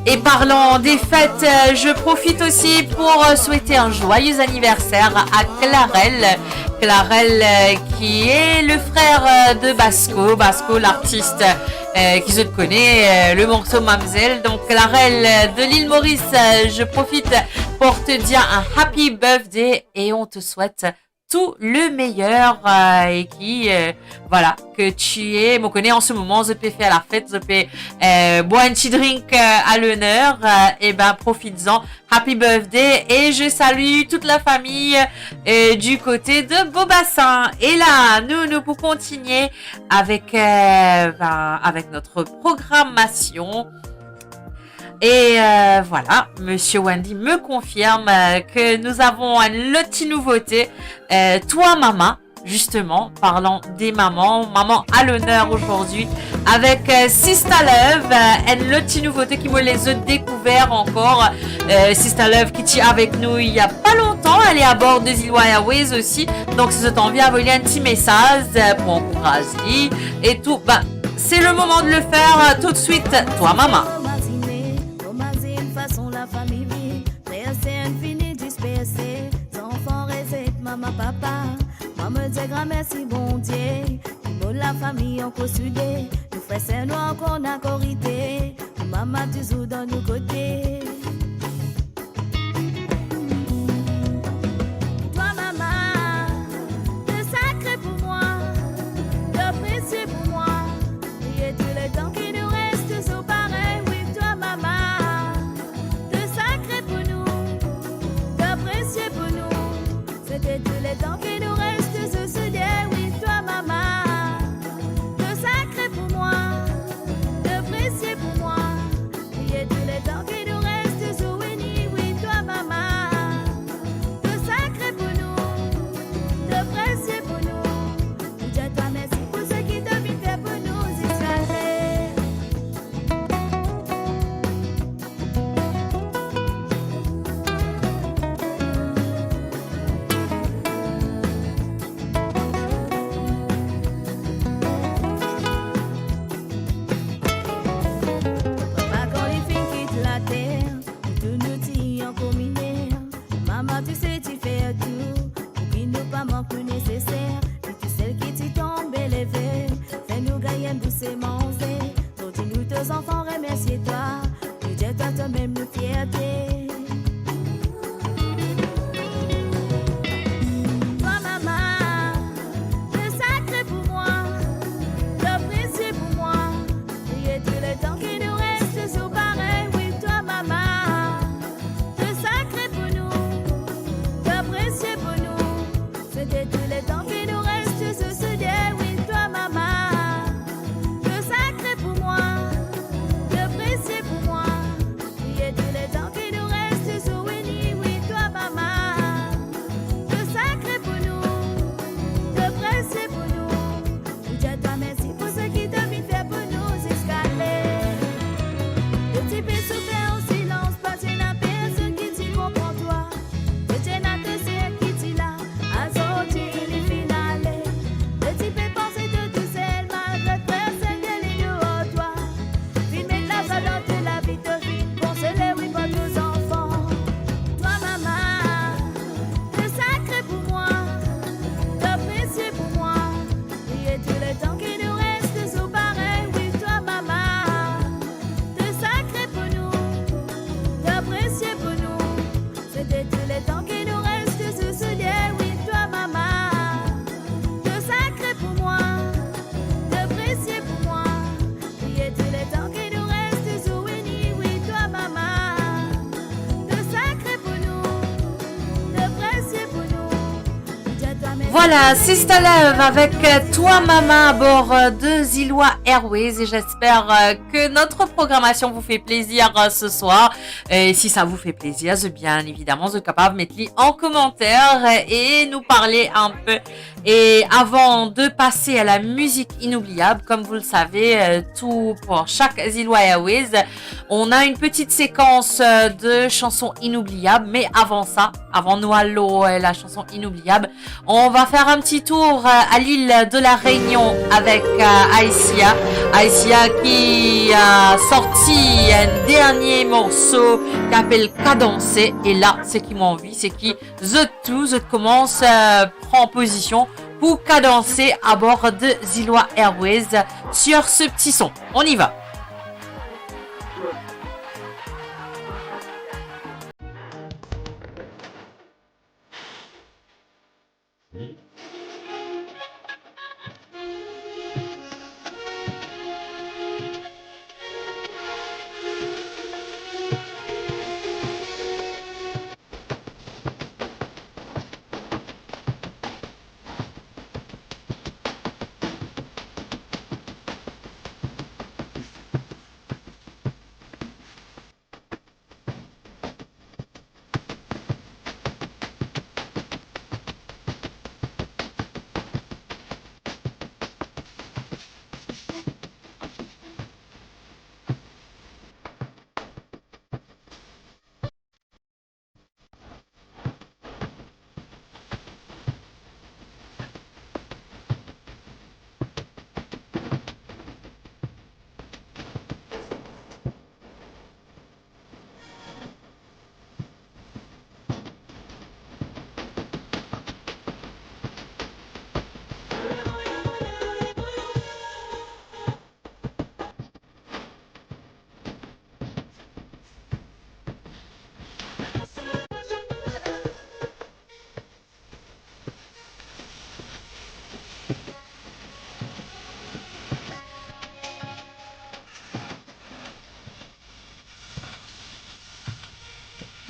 Et parlant des fêtes, euh, je profite aussi pour, euh, souhaiter un joyeux anniversaire à Clarel. Clarel, euh, qui est le frère, euh, de Basco. Basco, l'artiste, euh, qui je connais, euh, le morceau Mamzelle. Donc, Clarel, euh, de l'île Maurice, euh, je profite pour te dire un happy birthday et on te souhaite tout le meilleur, euh, et qui, euh, voilà, que tu es. Mo kone an se moman, zot pe fer lafet, zot pe, euh, bwar enn ti drink, euh, à l'honneur, euh, eh ben, profites-en. Happy birthday et je salue toute la famille, euh, du côté de Beau-Bassin. Et là, nous, nous pour continuer avec, euh, ben, avec notre programmation. Et, euh, voilà, Monsieur Wendy me confirme, euh, que nous avons une autre nouveauté, euh, Toi Mama, justement, parlant des mamans, maman à l'honneur aujourd'hui, avec, euh, Sista Love, euh, une autre nouveauté ki mo les a découvert encore. Euh, Sista Love ki ti avec nous il y a pas longtemps, elle est à bord de Zilwa Airways aussi. Donc, si zot anvi avoy li enn ti mesaz, euh, pour encourager li et tout, ben, c'est le moment de le faire, euh, tout de suite. Toi Mama. Mo mazinn fason lafami viv, frer ser fini disperse, zanfan rezet mama, papa. Mwa mo dir gramersi Bondie, ki mo lafami ankor soude, nou frer ser nou ankor an korite, mama touzour dan nou kote. Toi mama, t'es sacrée pour moi, t'es précieuse pour moi. Prier tout le temps qu'il nous reste toujours pareil. Oui, toi mama, t'es sacrée pour nous, t'es précieuse pour nous. C'était tout le temps qu'il nous reste toujours soudés. Oui, toi mama, t'es sacrée pour moi, t'es précieuse pour moi. Prier tout le temps qu'il nous reste toujours unis. Oui, toi mama, t'es sacrée pour nous, t'es précieuse pour nous. Nous disons à toi merci pour ce qui t'as bien fait pour nous jusqu'à l'heure. Papa, kan li finn kit later, nou tou nou ti ankor miner. Mama, tou se ti fer tou, pou ki nou pa mank nou neseser. Li tou sel ki ti tonbe leve, fer nou gagn enn bousie manze. Zordi nou tou zanfan remersie twa, nou dir twa, twa mem nou fierte. Toi mama, t'es sacrée pour moi, t'es précieuse pour moi. Prier tout le temps qu'il nous reste toujours pareil. Oui, toi mama, t'es sacrée pour nous, t'es précieuse pour nous. C'était tout le temps qu'il nous reste toujours soudés. Oui, toi mama, t'es sacrée pour moi, t'es précieuse pour moi. Prier tout le temps qu'il nous reste toujours unis. Oui, toi mama, t'es sacrée pour nous, t'es précieuse pour nous. Nous disons à toi merci pour ce qui t'as bien fait pour nous jusqu'à l'heure. Nous ti pe soufer an silans, parski ena personn ki ti konpran twa. Zot ena to ser ki ti la, azordi li finn ale. Li ti pe panse to tousel, malgre personn ki li deor twa. Finn met lazwa dan to lavi, to finn konsole, wi, par to zanfan. Toi mama, t'es sacrée pour moi, t'es précieuse pour moi. Prier tout le temps qu'il nous reste toujours pareil. Oui, toi mama, t'es sacrée pour nous, t'es précieuse pour nous. C'était tout le temps qu'il nous reste toujours soudés. Oui, toi mama, t'es sacrée pour moi, t'es précieuse pour moi. Prier tout le temps qu'il nous reste toujours unis. Oui, toi mama, t'es sacrée pour nous, t'es précieuse pour nous. Voilà, Sista Love avec, euh, Toi Mama à bord, euh, de Zilwa Airways. Et j'espère, euh, que notre programmation vous fait plaisir, euh, ce soir. Euh, et si ça vous fait plaisir, zot, bien évidemment, zot kapav met li en commentaire, euh, et nous parler un peu, Et avant de passer à la musique inoubliable, comme vous le savez, euh, tout pour chaque Zilwa Airways, on a une petite séquence, euh, de chansons inoubliables. Mais avant ça, avant nou al lor, euh, la chanson inoubliable, on va faire un petit tour, euh, à l'île de la Réunion avec, euh, Aïssia. Aïssia qui a sorti un dernier morceau ki apel Kadansé. Et là, seki mo anvi, seki zot tou, zot koumans, euh, pran pozision pou kadanse abor de Zilwa Airways sur ce petit son. On y va.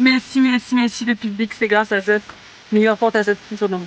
Mersi, mersi, mersi le piblik, se gras a zot. Meyer fort a zot tou.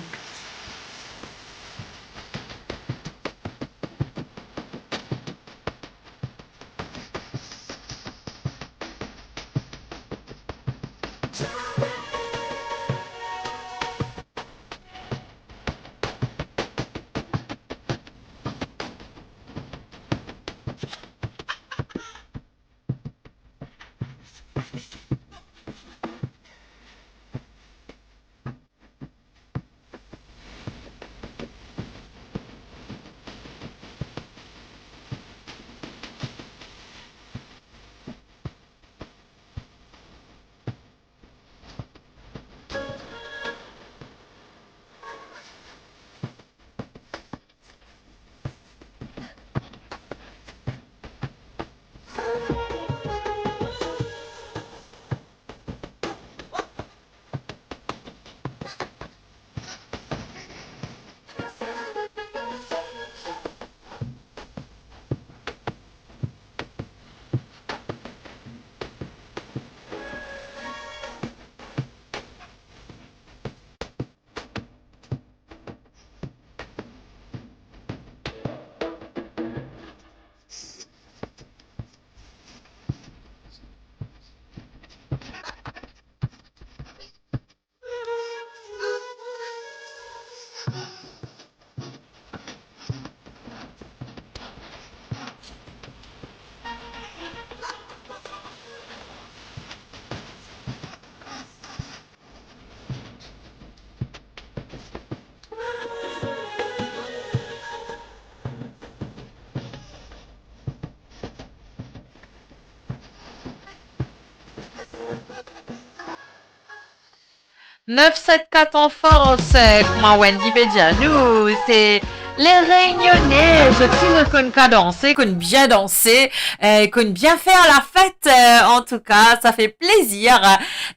Nef set kat an fors, eh, kouma Wendy pe dir nou, se le Reynyone, zot tou zot konn kadanse, konn bien danse, eh, konn bien fer lafet, eh, antouka, sa fer plezir.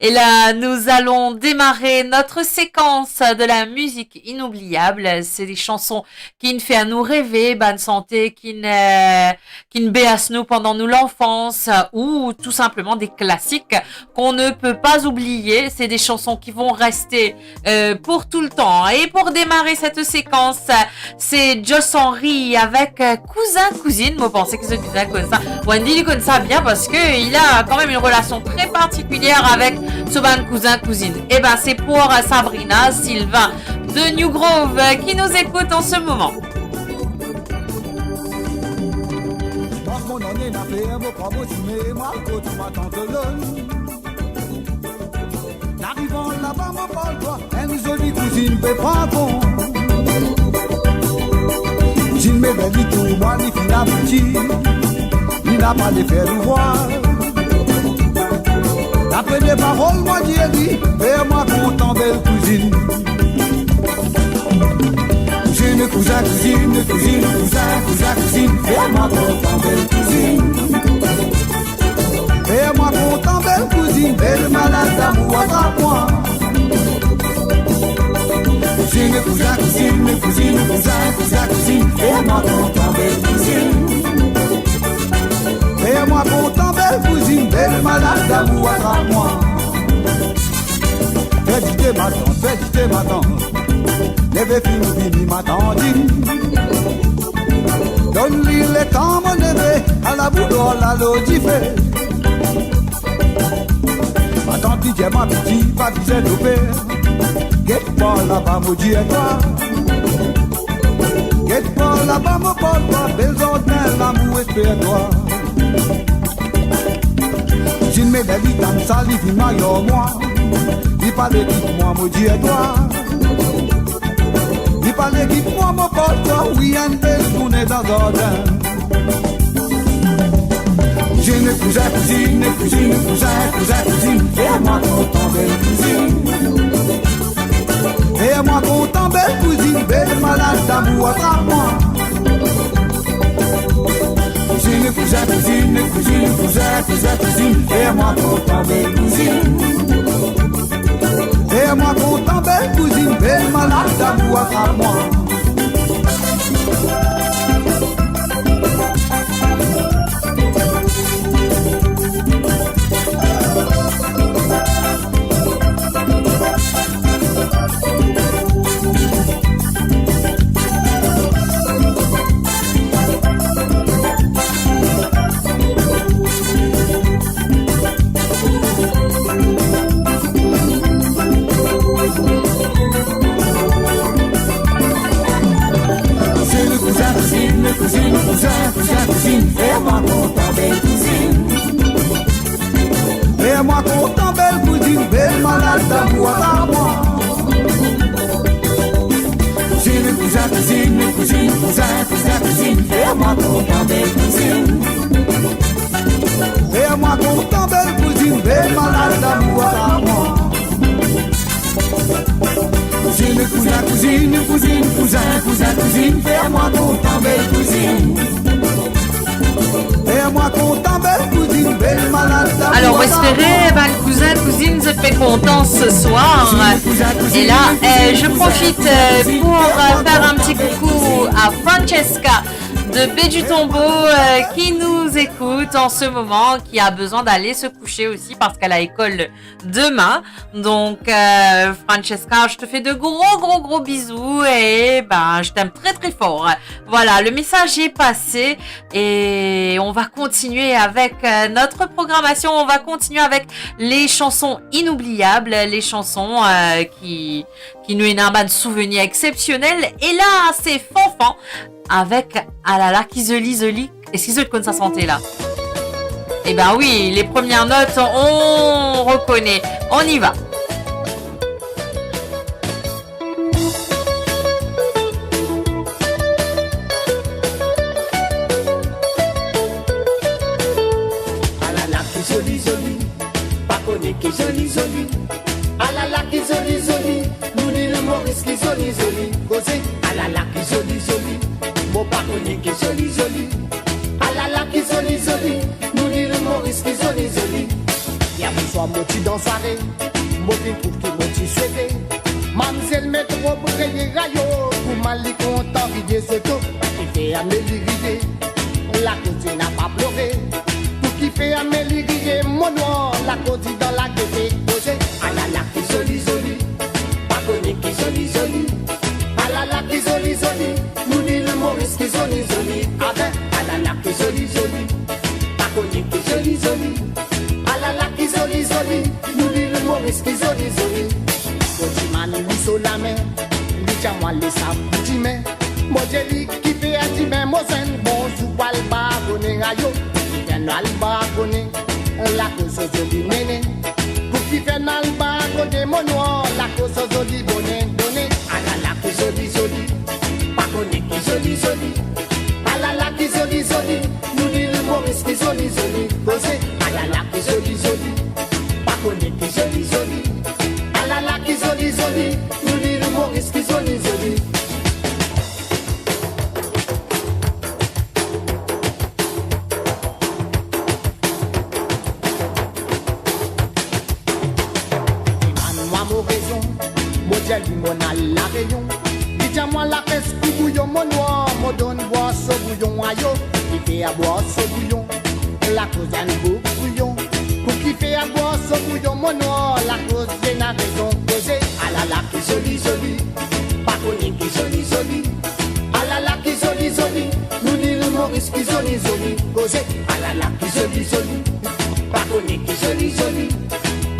Et là, nous allons démarrer notre séquence de la musique inoubliable. C'est des chansons ki'nn fer nou reve, bann sante ki'nn, eh, ki'nn berse nou pandan nou lanfans, eh, ou tou sinpleman de klasik qu'on ne peut pas oublier. C'est des chansons qui vont rester, euh, pour tout le temps. Et pour démarrer cette séquence, c'est Joss Henry avec, euh, Kouzin Kouzinn. Mo panse ki zot bizin konn sa. Wendy, li konn sa bien parce que il a quand même une relation très particulière avec so bann kouzin kouzinn. Eh ben, c'est pour, euh, Sabrina, Sylvain, de New Grove, euh, qui nous écoute en ce moment. Dimans mo ena fer mo pran mo dime, mo al kot matant Lon. Arivan laba mo pran twa, enn zoli kouzinn pe pran pon. Kouzinn Mebel li trouv mwa, li finn abiti, li napa le fer louvraz. Lapremie parol mo dir li, fer mwa kontan bel kouzinn. Kouzinn, kouzin, kouzinn, kouzinn, kouzin, kouzinn, fer mwa kontan bel kouzinn. Fer mwa kontan bel kouzinn, bel malad lamour atrap mwa. Kouzinn, kouzin, kouzinn, kouzinn, kouzin, kouzin, kouzinn, fer mwa kontan bel kouzinn. Fer mwa kontan bel kouzinn, bel malad lamour atrap mwa. Fer dite matant, fer dite matant. Neve finn vini matant Dinn. Donn li letan mo neve, al laboudor, al lor dife. Matant li dir mwa piti, pa bizin dope. Get par laba mo dir twa. Get par laba mo pran twa, bel zardin lamour esper twa. Kouzinn Mebel li tann sa, li vinn marye ar mwa. Li pa le kit mwa, mo dir twa. Li pa le kit mwa, mo pran twa, wi, enn bel tourne dan zardin. Kouzinn, kouzin, kouzinn, kouzinn, kouzin, kouzin, kouzinn, fer mwa kontan bel kouzinn. Fer mwa kontan bel kouzinn, bel malad lamour atrap mwa. Kouzinn, kouzin, kouzinn, kouzinn, kouzin, kouzin, kouzinn, fer mwa kontan bel kouzinn. Fer mwa kontan bel kouzinn, bel malad lamour atrap mwa. Kouzinn, kouzin, kouzinn, kouzinn, kouzin, kouzin, kouzinn, fer mwa kontan bel kouzinn. Fer mwa kontan bel kouzinn, bel malad lamour atrap mwa. Kouzinn, kouzin, kouzinn, kouzinn, kouzin, kouzin, kouzinn, fer mwa kontan bel kouzinn. Fer mwa kontan bel kouzinn, bel malad lamour atrap mwa. Kouzinn, kouzin, kouzinn, kouzinn, kouzin, kouzin, kouzinn, fer mwa kontan bel kouzinn. Fer mwa kontan bel kouzinn, bel malad lamour atrap mwa. Alors, on espérait, ben, kouzinn, kouzinn, zot pe kontan ce soir. Et là, euh, je profite, euh, pour, euh, faire un petit coucou à Francesca de Baie du Tombeau, euh, qui nous écoute en ce moment, qui a besoin d'aller se coucher aussi parce qu'elle a école demain. Donc, euh, Francesca, je te fais de gros, gros, gros bisous et, ben, je t'aime très, très fort. Voilà, le message est passé et on va continuer avec, euh, notre programmation. On va continuer avec les chansons inoubliables, les chansons, euh, qui, qui nous donnent des souvenirs exceptionnels. Et là, c'est Fanfan avec Alala ki zoli zoli. Eski zot konn sa sante la? Eh ben oui, les premières notes, on reconnaît. On y va. Alala ki zoli zoli, pa kone ki zoli zoli. Alala ki zoli zoli, nou Lil Moris ki zoli zoli. Koze, alala ki zoli zoli, mo pa kone ki zoli zoli. Alala ki zoli zoli, nou Lil Moris ki zoli zoli. Yer bonswar mo ti dan sware, mo finn trouv ki mo ti swete. Mamzel met rob reye rayo, kouma li kontan vidye soto, pa ki fer ame li riye. Lakoz li napa plore, pou ki fer ame li riye, mo nwar, lakoz li dan lagete. Koze, alala ki zoli zoli, pa kone ki zoli zoli. Alala ki zoli zoli, nou Lil Moris ki zoli zoli. Abe, alala ki zoli zoli, pa kone ki zoli zoli. Alala ki zoli zoli, nou Lil Moris ki zoli zoli. Mo dimann li so lame, Mwa le sab dime, mo zoli kifer dime mo zenn, bonzour al barone ayo, kifer nou al barone, lakoz so zoli nene. Pou kifer nou al barone mo nwar, lakoz so zoli bone, bone. Alala ki zoli zoli, pa kone ki zoli zoli. Alala ki zoli zoli, nou Lil Moris ki zoli zoli. Koze, alala ki zoli zoli, pa kone ki zoli zoli. Alala ki zoli zoli, nou Lil Moris ki zoli zoli. Li bann mwa mo rezon, mo dir li monn al La Reyon. Li dir mwa lapes kou bouyon mo nwar, mo donn bwar so bouyon ayo. Kifer bwar so bouyon, lakoz enn boug bouyon. Pou kifer bwar so bouyon mo nwar, lakoz li ena rezon. Koze, alala ki zoli zoli, pa kone ki zoli zoli. Alala ki zoli zoli, nou Lil Moris ki zoli zoli. Koze, alala ki zoli zoli, pa kone ki zoli zoli.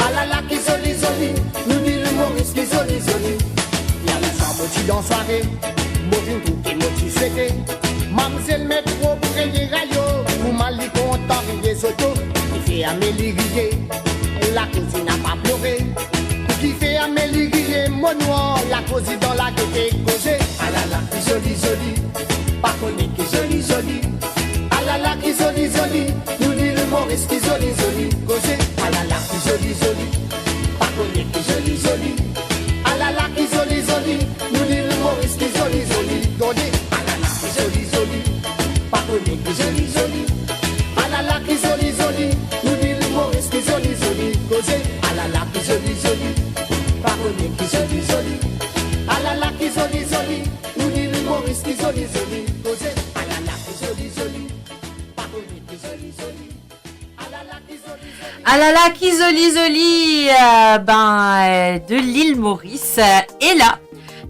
Alala ki zoli zoli, nou Lil Moris ki zoli zoli. Yer leswar mo ti dan sware, mo vinn trouv ki mo ti swete mamzel met rob reye ayo. Pou mwa li kontan riye zoto, kifer ame li riye, lakoz li napa plore. Pou kifer ame li riye mo nwar, lakoz li dan lagete. Koze, alala ki zoli zoli, pa kone ki zoli zoli. Alala ki zoli zoli, nou Lil Moris ki zoli zoli. Koze, alala ki zoli zoli, pa kone ki zoli zoli. Alala ki zoli zoli, nou Lil Moris ki zoli zoli. Tande, alala ki zoli zoli, pa kone ki zoli zoli. Alala ki zoli zoli, nou Lil Moris ki zoli zoli. Koze, alala ki zoli zoli, pa kone ki zoli zoli. Alala ki zoli zoli, nou Lil Moris ki zoli zoli. Koze, alala ki zoli zoli, pa kone ki zoli zoli. Alala ki zoli zoli. Alala ki zoli zoli, euh, ben, euh, de l'île Maurice. Euh, et là,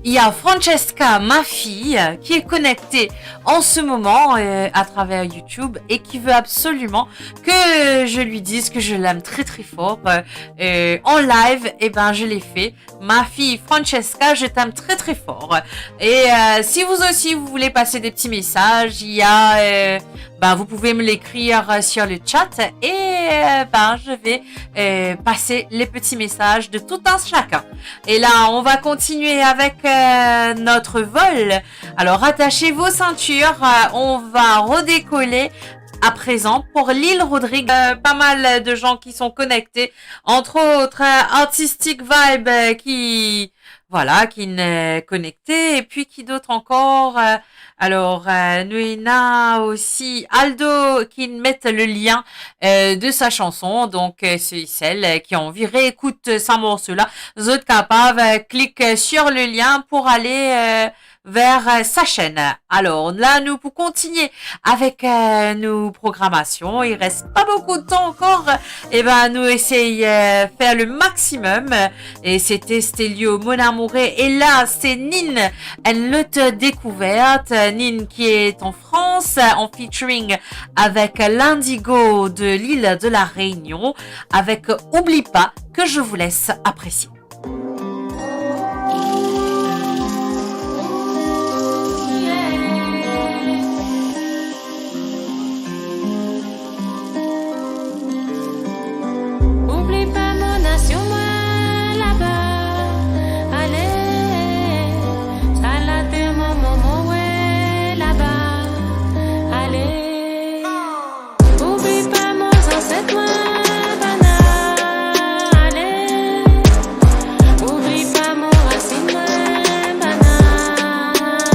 il y a Francesca, ma fille, euh, qui est connectée en ce moment, euh, à travers YouTube et qui veut absolument que je lui dise que je l'aime très, très fort. Euh, euh, en live, eh ben, je l'ai fait. Ma fille Francesca, je t'aime très, très fort. Et, euh, si vous aussi, vous voulez passer des petits messages, il y a, euh, ben, vous pouvez me l'écrire, euh, sur le chat et, euh, ben, je vais, euh, passer les petits messages de tout un chacun. Et là, on va continuer avec, euh, notre vol. Alors, attachez vos ceintures, euh, on va redécoller à présent pour l'île Rodrigue. Euh, pas mal de gens qui sont connectés, entre autres, euh, Artistic Vibe, euh, qui, voilà, qui est connecté, et puis qui d'autre encore, euh, alors, euh, nou ena aussi Aldo qui met le lien, euh, de sa chanson, donc, euh, ceux et celles, euh, qui ont envie réécoute sa morso la, zot kapav, euh, clique, euh, sur le lien pour aller, euh, vers, euh, sa chaîne. Alors, là, nous, pour continuer avec, euh, nos programmations, il reste pas beaucoup de temps encore. Eh ben, nous essayons, euh, faire le maximum. Et c'était Stelio, Mon Amoureux. Et là, c'est Nine, une autre découverte. Nine qui est en France, en featuring avec l'Indigo de l'île de la Réunion, avec Oublie pas, que je vous laisse apprécier. Oubli pa mo nasion, mwa laba, ale. Sa later mo moman, we laba, ale. Oubli pa mo zanset, mwa bann, ale. Oubli pa mo rasinn, mwa bann,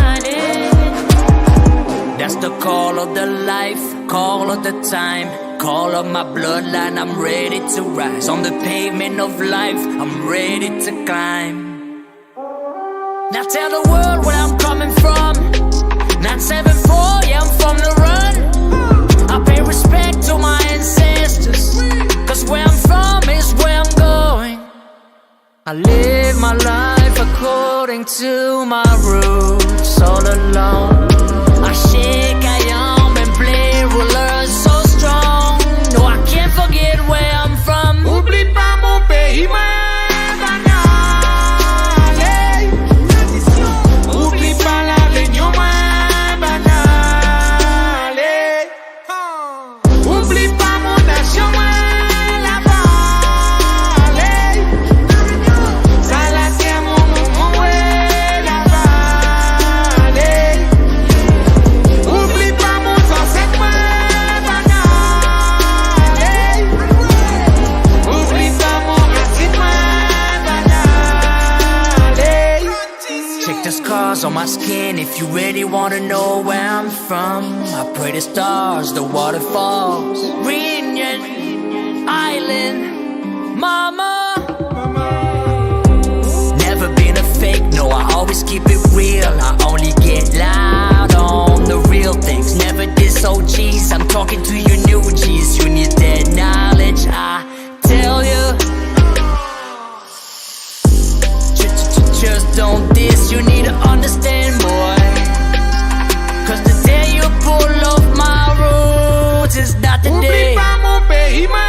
ale. That's the call of the life, call of the time, call of my bloodline. I'm ready to rise on the pavement of life. I'm ready to climb. Now tell the world where I'm coming from. Nine seven four, yeah, I'm from the run. I pay respect to my ancestors, 'cause where I'm from is where I'm going. I live my life according to my roots all alone. I shake, I am, and play ruler so strong. No, I can't forget where I'm from. Oubli pa mo pei, mwa bann, ale. On my skin, if you really wanna know where I'm from, I pray the stars, the waterfalls, Reunion Island, mama. Never been a fake, no, I always keep it real. I only get loud on the real things. Never diss O Gs, I'm talking to you new Gs. You need that knowledge, I tell you. Just don't diss, you need to understand more. 'Cause the day you pull off my roots is not the day. Oubli pa mo pei, mwa,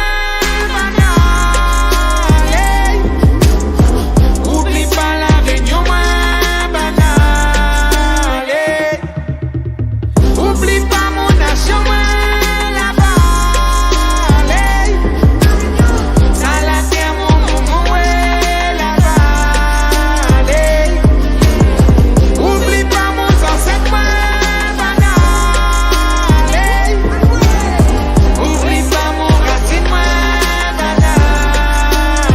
bann ale. Oubli pa La Rényon, mwa, bann ale. Oubli pa mo nasion, mwa, lavale. Sa later mo momon, we, lavale. Oubli pa mo zanset, mwa, bann ale. Oubli pa mo rasinn, mwa, bann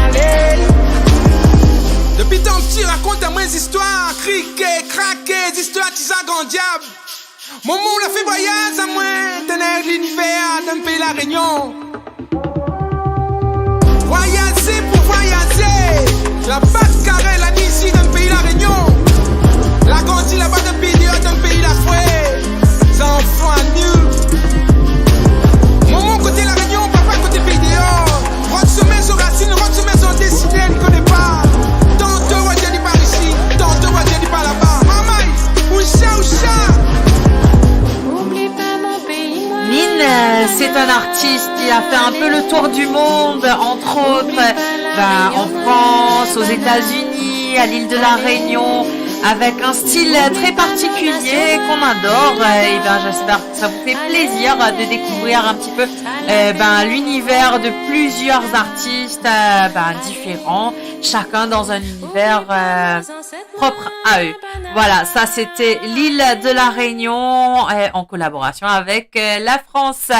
ale. Depi tan pti, rakont mwa zistwar, krike, krake, zistwar tizak, gran diab. Momon la fer vwayaz amwa dan liniver, dan pei La Rényon. Vwayaze pou vwayaze, la pat kare la ni isi dan pei La Rényon. La grandi laba dan pei deor, dan pei lafre. Zanfan nou. Momon kote La Rényon, papa kote pei deor. Rod so mem so rasinn, rod so mem so desine, li kone pa. Tanto wa dir li par isi, tanto wa dir li par laba. Mamay, ousa, ousa. Nina, euh, c'est un artiste qui a fait un peu le tour du monde, entre autres, euh, ben, en France, aux États-Unis, à l'île de la Réunion, avec un style très particulier qu'on adore. Euh, et ben, j'espère que ça vous fait plaisir de découvrir un petit peu, euh, ben, l'univers de plusieurs artistes, euh, ben, différents, chacun dans un univers, euh, propre à eux. Voilà, ça c'était l'île de la Réunion, euh, en collaboration avec, euh, la France.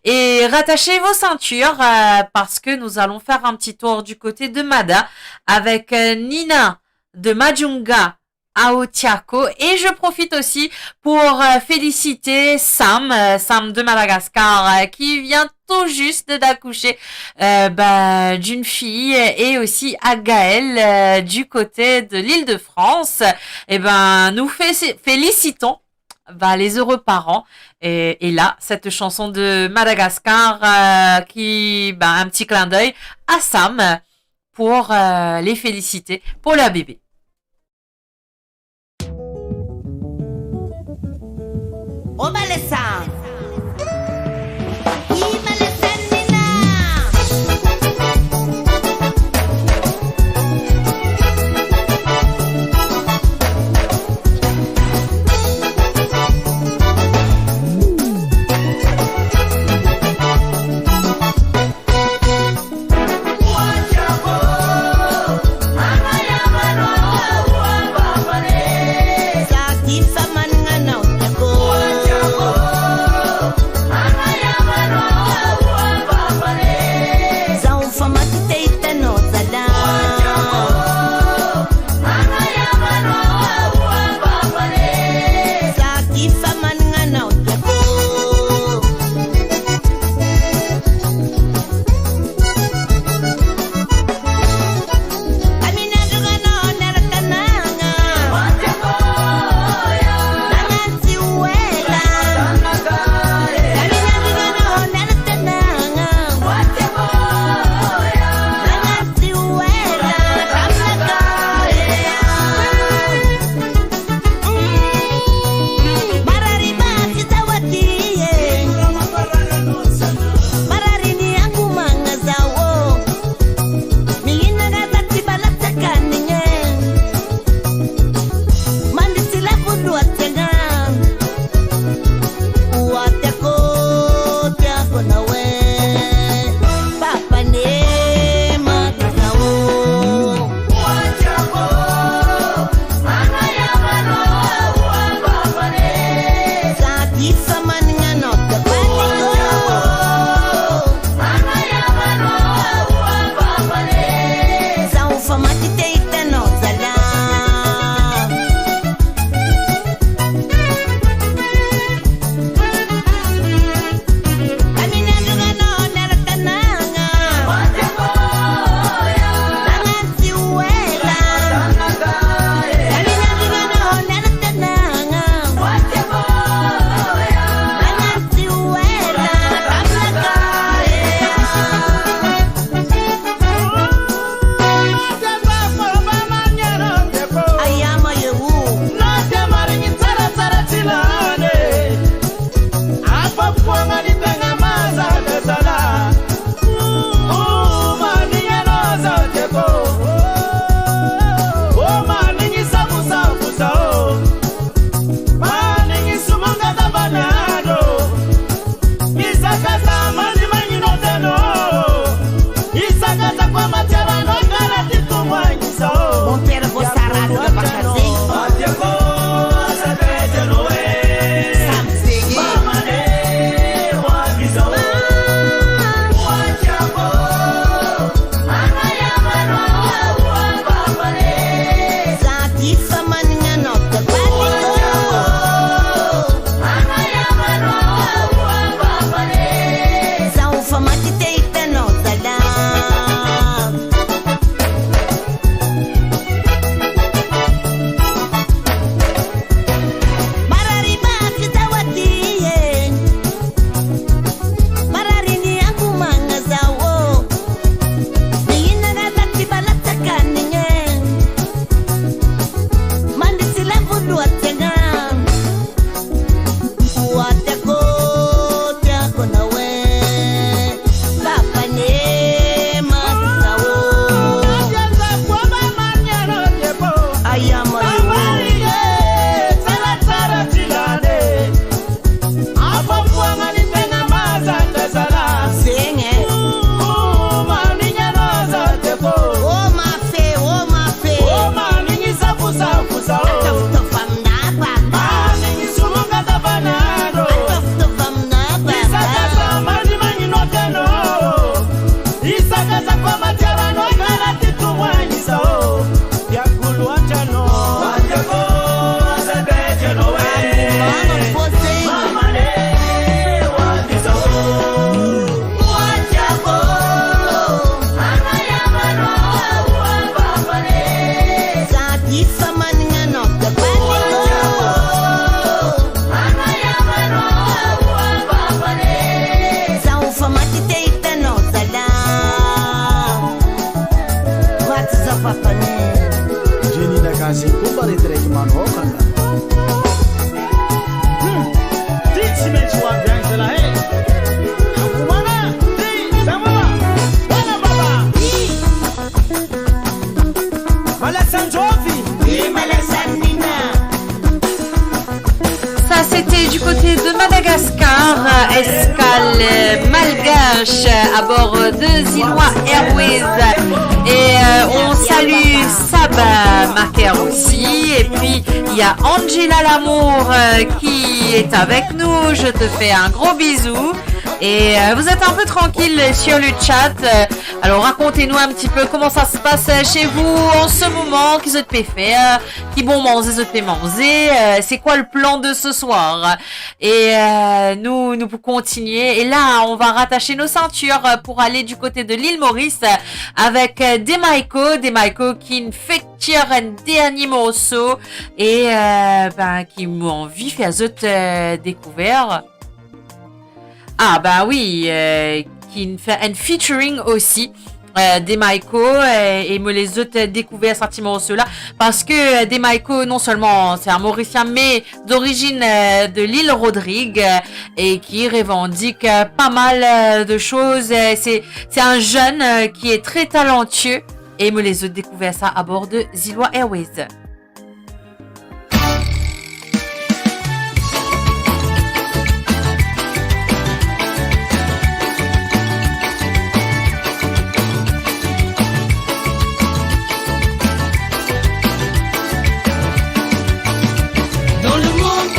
Et rattachez vos ceintures, euh, parce que nous allons faire un petit tour du côté de Mada avec, euh, Nina de Majunga Aotiako. Et je profite aussi pour, euh, féliciter Sam, euh, Sam de Madagascar, euh, qui vient tout juste d'accoucher, euh, ben, d'une fille, et aussi à Gaël, euh, du côté de l'Île-de-France. Eh ben, nous fé-, félicitons, ben, les heureux parents. Et, et là, cette chanson de Madagascar, euh, qui, ben, un petit clin d'œil à Sam pour, euh, les féliciter pour leur bébé. Jenny da Kazi, pou bare trek mann, oh, kanda. Hmm. Titi met zwa bien, se la, hey. Akumana, ti, sa va. Bala baba. Bala Sanjovi. Bala Sanina. Ça, c'était du côté de Madagascar, euh, escale, euh, malgache, euh, à bord, euh, de Zilois Airways. Et, euh, on salue Sab, euh, Macaire aussi. Et puis, il y a Angela Lamour, euh, qui est avec nous. Je te fais un gros bisou. Et, euh, vous êtes un peu tranquille sur le chat. Euh, alors, racontez-nous un petit peu comment ça se passe, euh, chez vous en ce moment, ki zot pe fer, ki bon manze zot pe manze, euh, c'est quoi le plan de ce soir ? Et, euh, nous, nous pour continuer. Et là, on va rattacher nos ceintures, euh, pour aller du côté de l'île Maurice, euh, avec, euh, Demaiko. Demaiko ki fek tir un dernier morceau et, euh, ben, ki mo anvi fer zot, euh, découvrir. Ah, ben oui, euh, ki fer un featuring aussi. Euh, Demaiko, euh, e mo les zot, euh, découvrir sa ti morso la, parce que, euh, Demaiko, non seulement c'est un Mauricien, mais d'origine, euh, de l'île Rodrigue, euh, et qui revendique, euh, pas mal, euh, de choses. Euh, c'est, c'est un jeune, euh, qui est très talentueux, e mo les zot découvrir sa à bord de Zilois Airways. Dan lemond,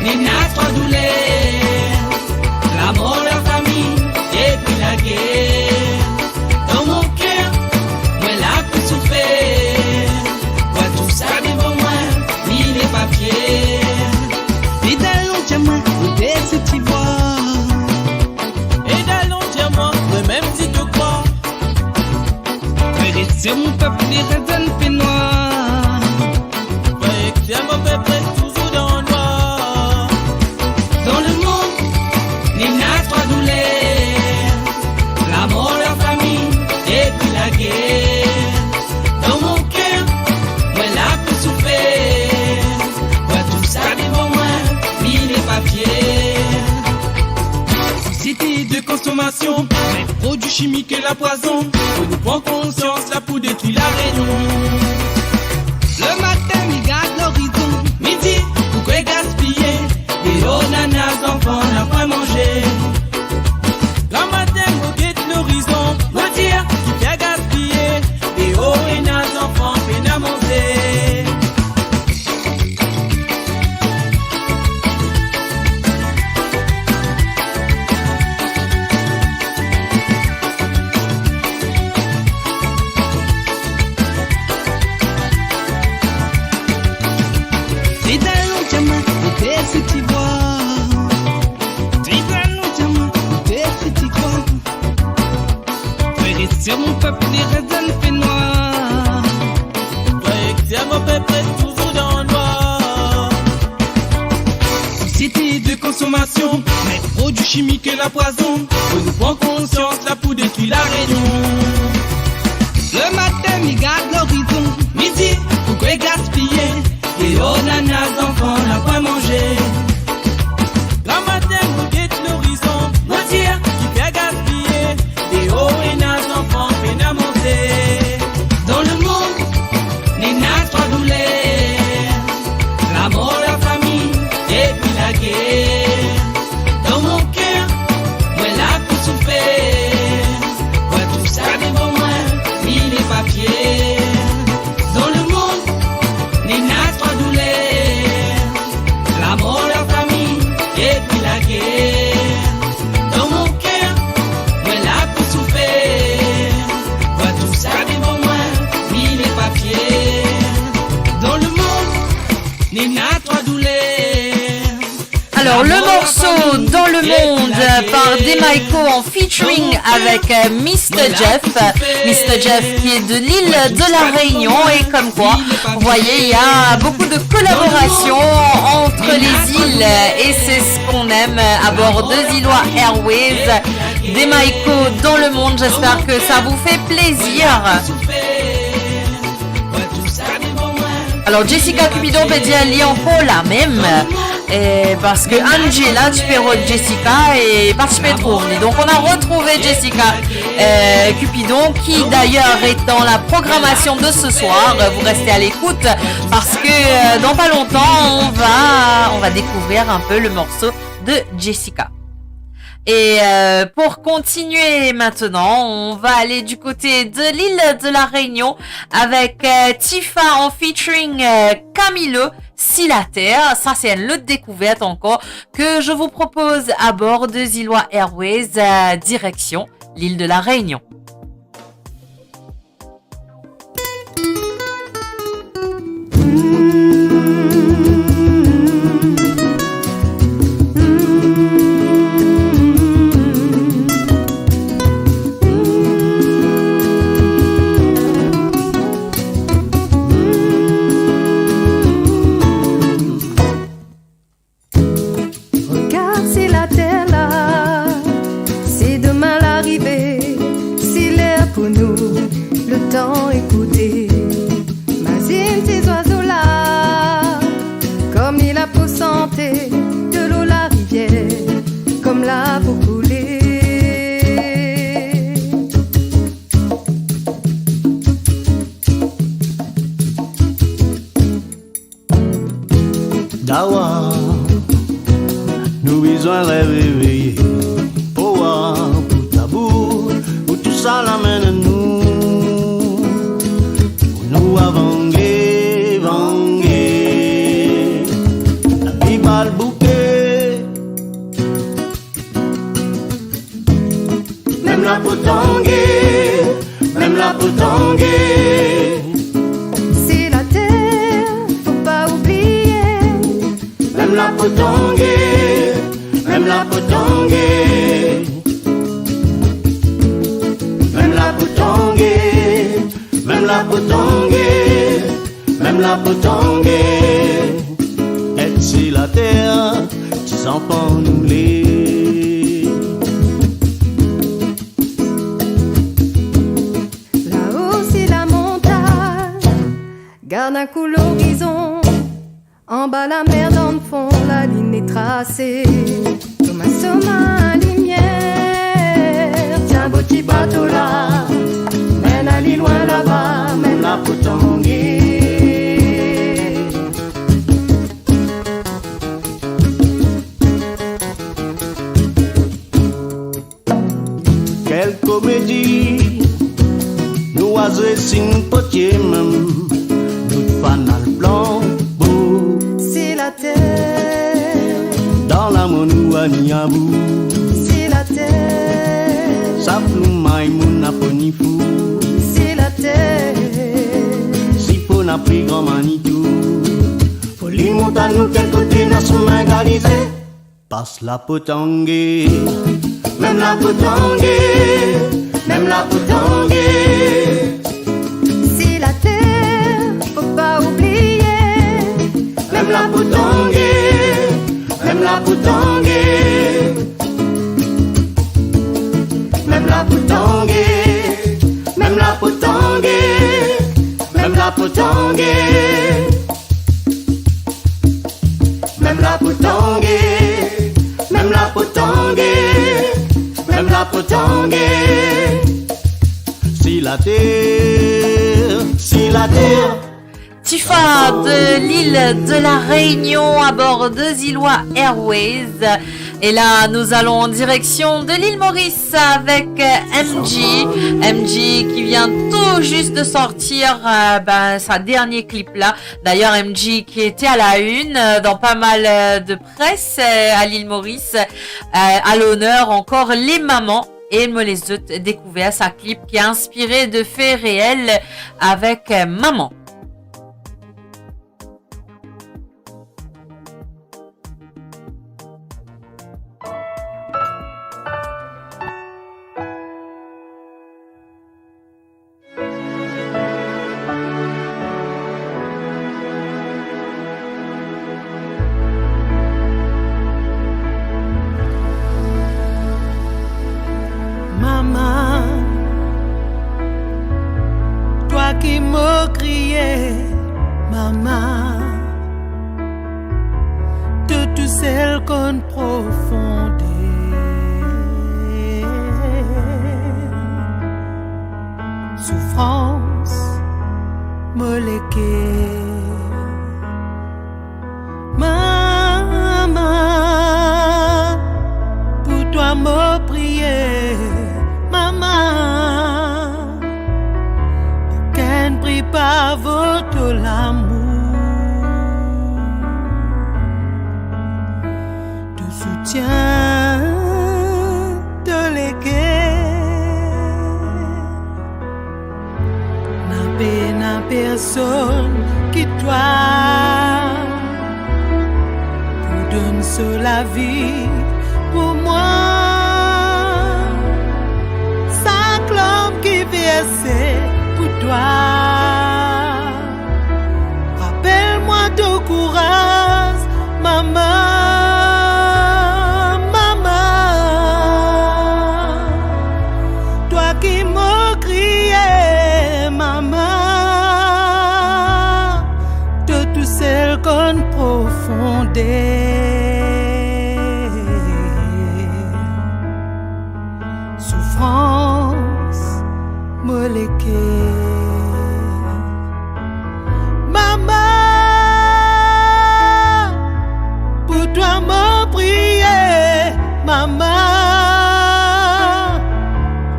ena trwa douler, lamor, lafami, epi lager. Dan mo ker, mwa la pou soufer. Vwar tou sa devan mwa, mi le pa fier. Li dan lontan mwa, ote si ti vwar. E dan lontan mwa, mwa mem si to krwar. Frere, ser, mo pep, li rezonn pe nwar. Frere, ser, mo pep res touzour dan nwar. Dan lemond, ena trwa douler, lamor, lafami, epi lager. Dan mo ker, mwa la pou soufer. Vwar tou sa devan mwa, mi le pa fier. Sosiete de konsomasion, me prodwi chimik e lapwazon. Fo nou pran konsians, la pou detrir La Reunion. Lematin, mi gard lorizon, mi dir, poukwa gaspiye? Deor nana zanfan, napa manze. Gramatin, mo get lorizon, mo dir, kifer gaspiye? Deor ena zanfan, pena manze. Ti dan lontan mwa, ote si ti vwar. Ti dan lontan mwa, ote si ti krwar. Frere, ser, mo pep, li rezonn pe nwar. Frere, ser, mo pep res touzour dan nwar. Sosiete de konsomasion, me prodwi chimik e lapwazon. Fo nou pran konsians, la pou detrir La Reunion. Lematin, mi gard lorizon, mi dir, poukwa gaspiye? Deor nana zanfan, napa manze. Gramatin, mo get lorizon, mo dir, kifer gaspiye? Deor ena zanfan, pena manze. Dan lemond, ena trwa douler, lamor, lafami, epi lager. Dan mo ker, mwa la pou soufer. Vwar tou sa devan Par Demaiko en featuring avec, euh, Mister Jeff. Mister Jeff qui est de l'île de la Réunion et comme quoi, vous voyez, il y a beaucoup de collaboration entre les îles et c'est ce qu'on aime à bord de Îlois Airways. Demaiko dans le monde, j'espère que ça vous fait plaisir. Alors, Jessica Cupidon pe dir li ankor la mem, eh, parski Angie la, ti pe rod Jessica e pa ti pe trouv li. Donc, on a retrouvé Jessica, euh, Cupidon, qui d'ailleurs est dans la programmation de ce soir. Vous restez à l'écoute parce que, euh, dans pas longtemps, on va, on va découvrir un peu le morceau de Jessica. Et, euh, pour continuer maintenant, on va aller du côté de l'île de la Réunion avec, euh, Tifa en featuring, euh, Camilo, Si la terre. Ça, c'est une autre découverte encore que je vous propose à bord de Îlois Airways, euh, direction l'île de la Réunion. Regard si later la, si demin larive, si ler pou nou, letan ekoute. Mazinn ti zwazo la, kom li la pou sante, delo larivier, kom la pou koule. Dawa, nou bizin reveye. Powa pou tabou, pou tou sa lamenn nou. Pou nou avange, vange. Lavi bal bouke. Mem la pou tange, mem la pou tange. Si later, fo pa oubliye. Mem la pou tange, mem la pou tange. Mem la pou tange, mem la pou tange. Mem la pou tange. Get si later, ti zanfan nou le. Lao si lamontagn, gard enn kou lorizon. Anba lamer dan fon, lalinn e trase. Kouma soma limier, tienbo ti bato la, menn ali lwin laba, mem la pou tange. Kel komedi, nou a zwe sinn potie mem, nou fann al plan bo. Si later. Dan lamor nou a ni abou. Si later. Sa flou may moun a fini fou. Si later. Si fo na pli gran Manitou. Foli mont anou kel kote na somin galize. Pas la pou tange, mem la pou tange, mem la pou tange. Si later, fo pa oubliye. Mem la pou tange, mem la pou tange. Mem la pou tange, mem la pou tange, mem la pou tange. Mem la pou tange, mem la pou tange, mem la pou tange. Si later, si later. Tifa de l'île de la Réunion à bord de Îlois Airways. Et là, nous allons en direction de l'île Maurice avec, euh, M G. M G qui vient tout juste de sortir, euh, ben, sa dernier clip là. D'ailleurs, M G qui était à la une, euh, dans pas mal, euh, de presse, euh, à l'île Maurice, euh, à l'honneur encore les mamans. Et mo les zot découvert sa clip qui est inspiré de faits réels avec, euh, maman. Ki mo kriye, mama, to tousel konn profonde. Soufrans mo leker. Mama, pou twa mo priye, mama. Okenn pri pa vo to lamour, to soutien, to leker. Na pena personn ki twa pou donn so lavi pou mwa. Sak larm ki verse pou twa, rapel mwa to kouraz, mama, mama. Twa ki mo kriye, mama, to tousel konn profonde. Soufrans mo leker. Mama, pou twa mo priye, mama.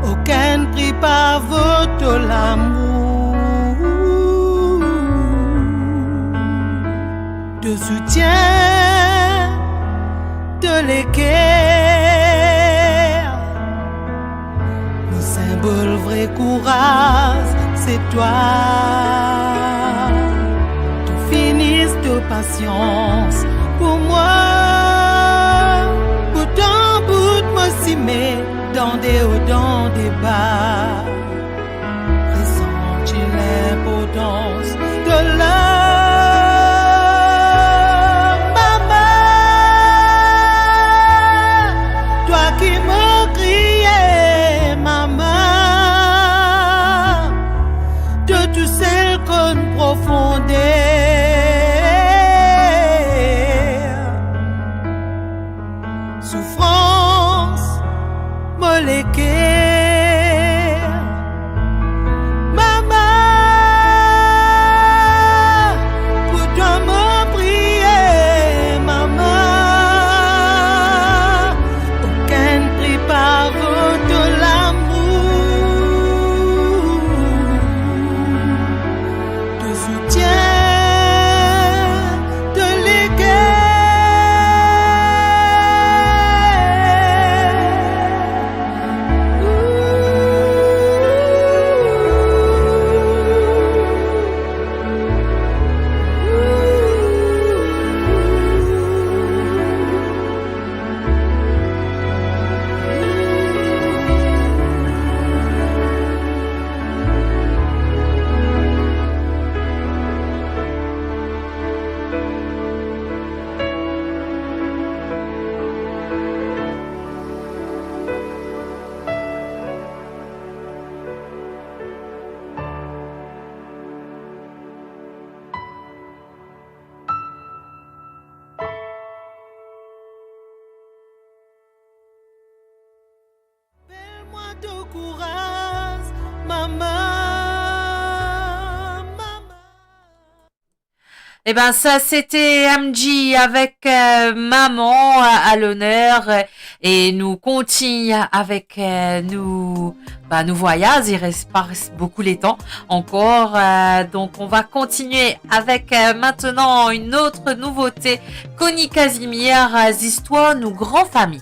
Okenn pri pa vo to lamour, to soutien, to leker. Mo sinbol vre kouraz, se twa. To finis, to pasians pou mwa. Bout an bout mo sime, dan de o, dan de ba. Resanti linportans to lamour, mama. Twa ki mo kriye, mama. To tousel konn profonde. Soufrans mo leker. Mama, pou twa mo priye, mama. Okenn pri pa vo to lamour, to soutien, to leker. Rapel mwa to kouraz, mama, mama. Eh ben, ça, c'était M G avec, euh, Maman à, à l'honneur. Et nous continuons avec, euh, nous, bah, nous voyage. Il reste, pas reste beaucoup de temps encore. Euh, donc, on va continuer avec, euh, maintenant une autre nouveauté. Connie Casimir, euh, Zistwar nou gran fami.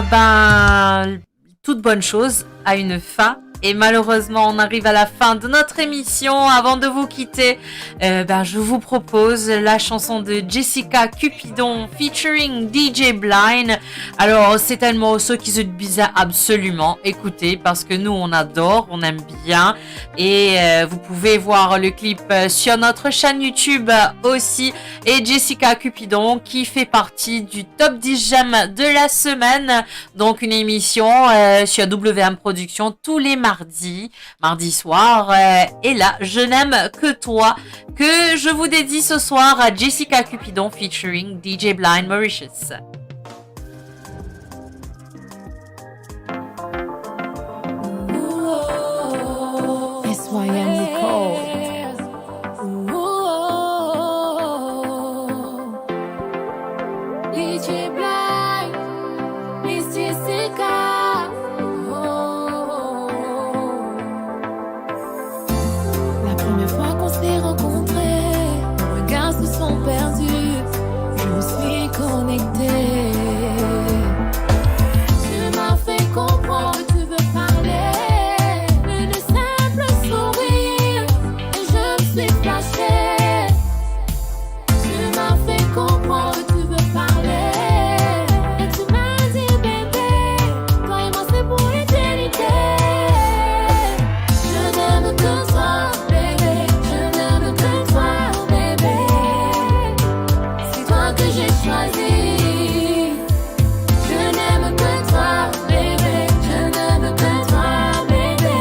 Ben, toute bonne chose a une fin. Et malheureusement, on arrive à la fin de notre émission. Avant de vous quitter, euh, ben, je vous propose la chanson de Jessica Cupidon featuring D J Blind. Alors, c'est un morceau qui se bizarre absolument. Écoutez, parce que nous, on adore, on aime bien. Et, euh, vous pouvez voir le clip, euh, sur notre chaîne YouTube, euh, aussi. Et Jessica Cupidon, qui fait partie du top dix j'aime de la semaine. Donc, une émission, euh, sur W M Productions tous les mardis, mardi soir. Euh, et là, Je n'aime que toi, que je vous dédie ce soir à Jessica Cupidon featuring D J Blind Mauritius. S Y M Records. D J Blind, Miss Jessica. La première fois qu'on s'est rencontrés, nos regards se sont perdus. Je me suis connectée. Tu m'as fait comprendre que tu veux parler. Une simple sourire et je me suis flashée. Tu m'as fait comprendre que tu veux parler. Et tu m'as dit, bébé, toi et moi c'est pour l'éternité. Je n'aime que toi, bébé. Je n'aime que toi, bébé. C'est toi que j'ai choisi. Je n'aime que toi, bébé. Je n'aime que toi, bébé.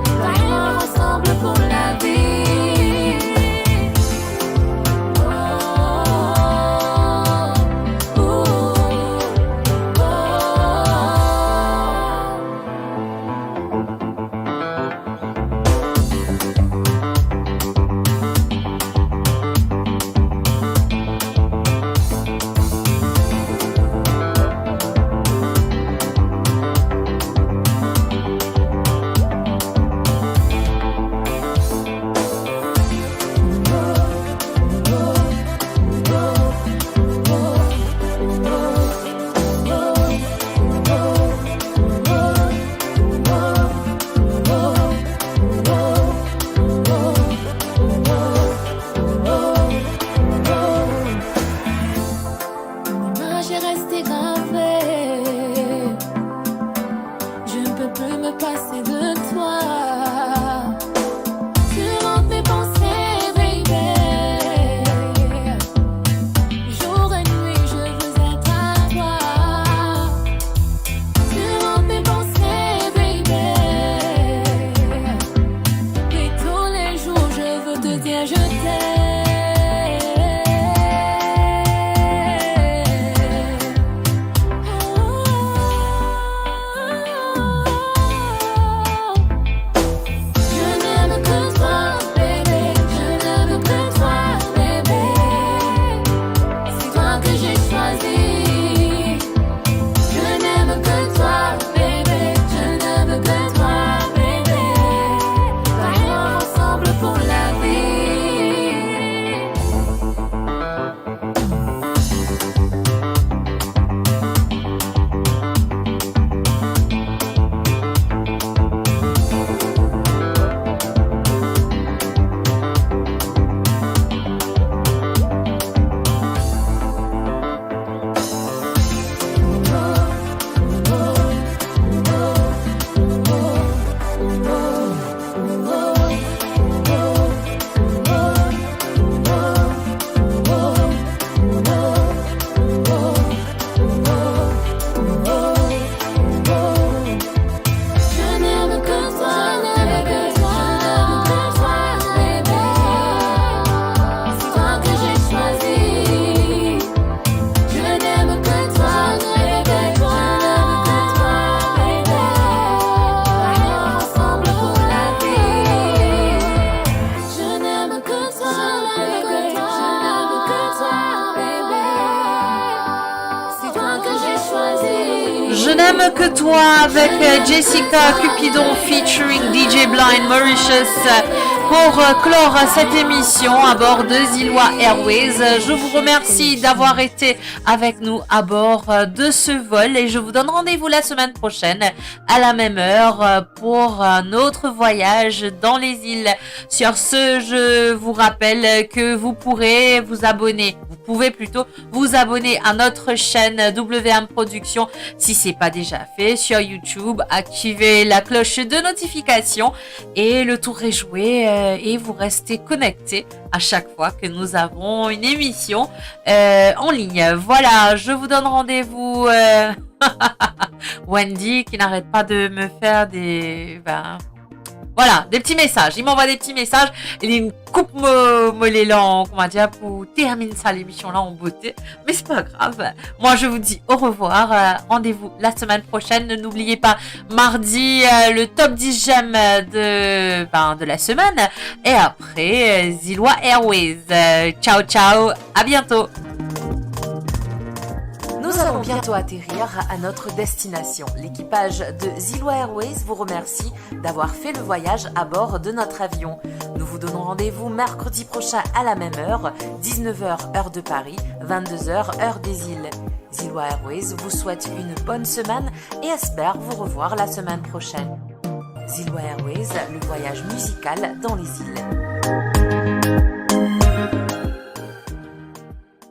Toi et moi ensemble pour la vie. Oh, oh, oh, oh. Ton image est restée gravée. Je ne peux plus me passer de toi. Tu hantes mes pensées, baby. Jour et nuit, je veux être à toi. Tu hantes mes pensées, baby. Et tous les jours, je veux te dire je t'aime. Je n'aime que toi, bébé. Je n'aime que toi, bébé. C'est toi que j'ai choisi. Je n'aime que toi, bébé. Je n'aime que toi, bébé. Allons ensemble pour la vie. Je n'aime que toi, je n'aime que toi, je n'aime que toi, bébé. C'est toi que j'ai choisi. Je n'aime que toi, je n'aime que toi, bébé. Allons ensemble pour la vie. Je n'aime que toi, je n'aime que toi, je n'aime que toi, bébé. C'est toi que j'ai choisi. Je n'aime que toi avec, euh, Jessica Cupidon featuring D J Blind Mauritius. Pour euh, clore cette émission à bord de Zilois Airways, je vous remercie d'avoir été avec nous à bord euh, de ce vol et je vous donne rendez-vous la semaine prochaine à la même heure euh, pour un autre voyage dans les îles. Sur ce, je vous rappelle que vous pourrez vous abonner, vous pouvez plutôt vous abonner à notre chaîne W M Production si c'est pas déjà fait sur YouTube, activez la cloche de notification et le tour est joué euh, et vous restez connectés à chaque fois que nous avons une émission euh, en ligne. Voilà, je vous donne rendez-vous euh, Wendy qui n'arrête pas de me faire des ben, voilà, des petits messages. Il m'envoie des petits messages. Il me coupe mo, mo lelan, kouma dir, pou terminn sa lemision la an bote. Mais c'est pas grave. Moi, je vous dis au revoir. Euh, rendez-vous la semaine prochaine. N'oubliez pas, mardi, euh, le top dix j'aime de, ben, de la semaine. Et après, euh, Zilois Airways. Euh, ciao, ciao. À bientôt. Nous allons bientôt atterrir à notre destination. L'équipage de Zilois Airways vous remercie d'avoir fait le voyage à bord de notre avion. Nous vous donnons rendez-vous mercredi prochain à la même heure, dix-neuf heures heure de Paris, vingt-deux heures heure des îles. Zilois Airways vous souhaite une bonne semaine et espère vous revoir la semaine prochaine. Zilois Airways, le voyage musical dans les îles.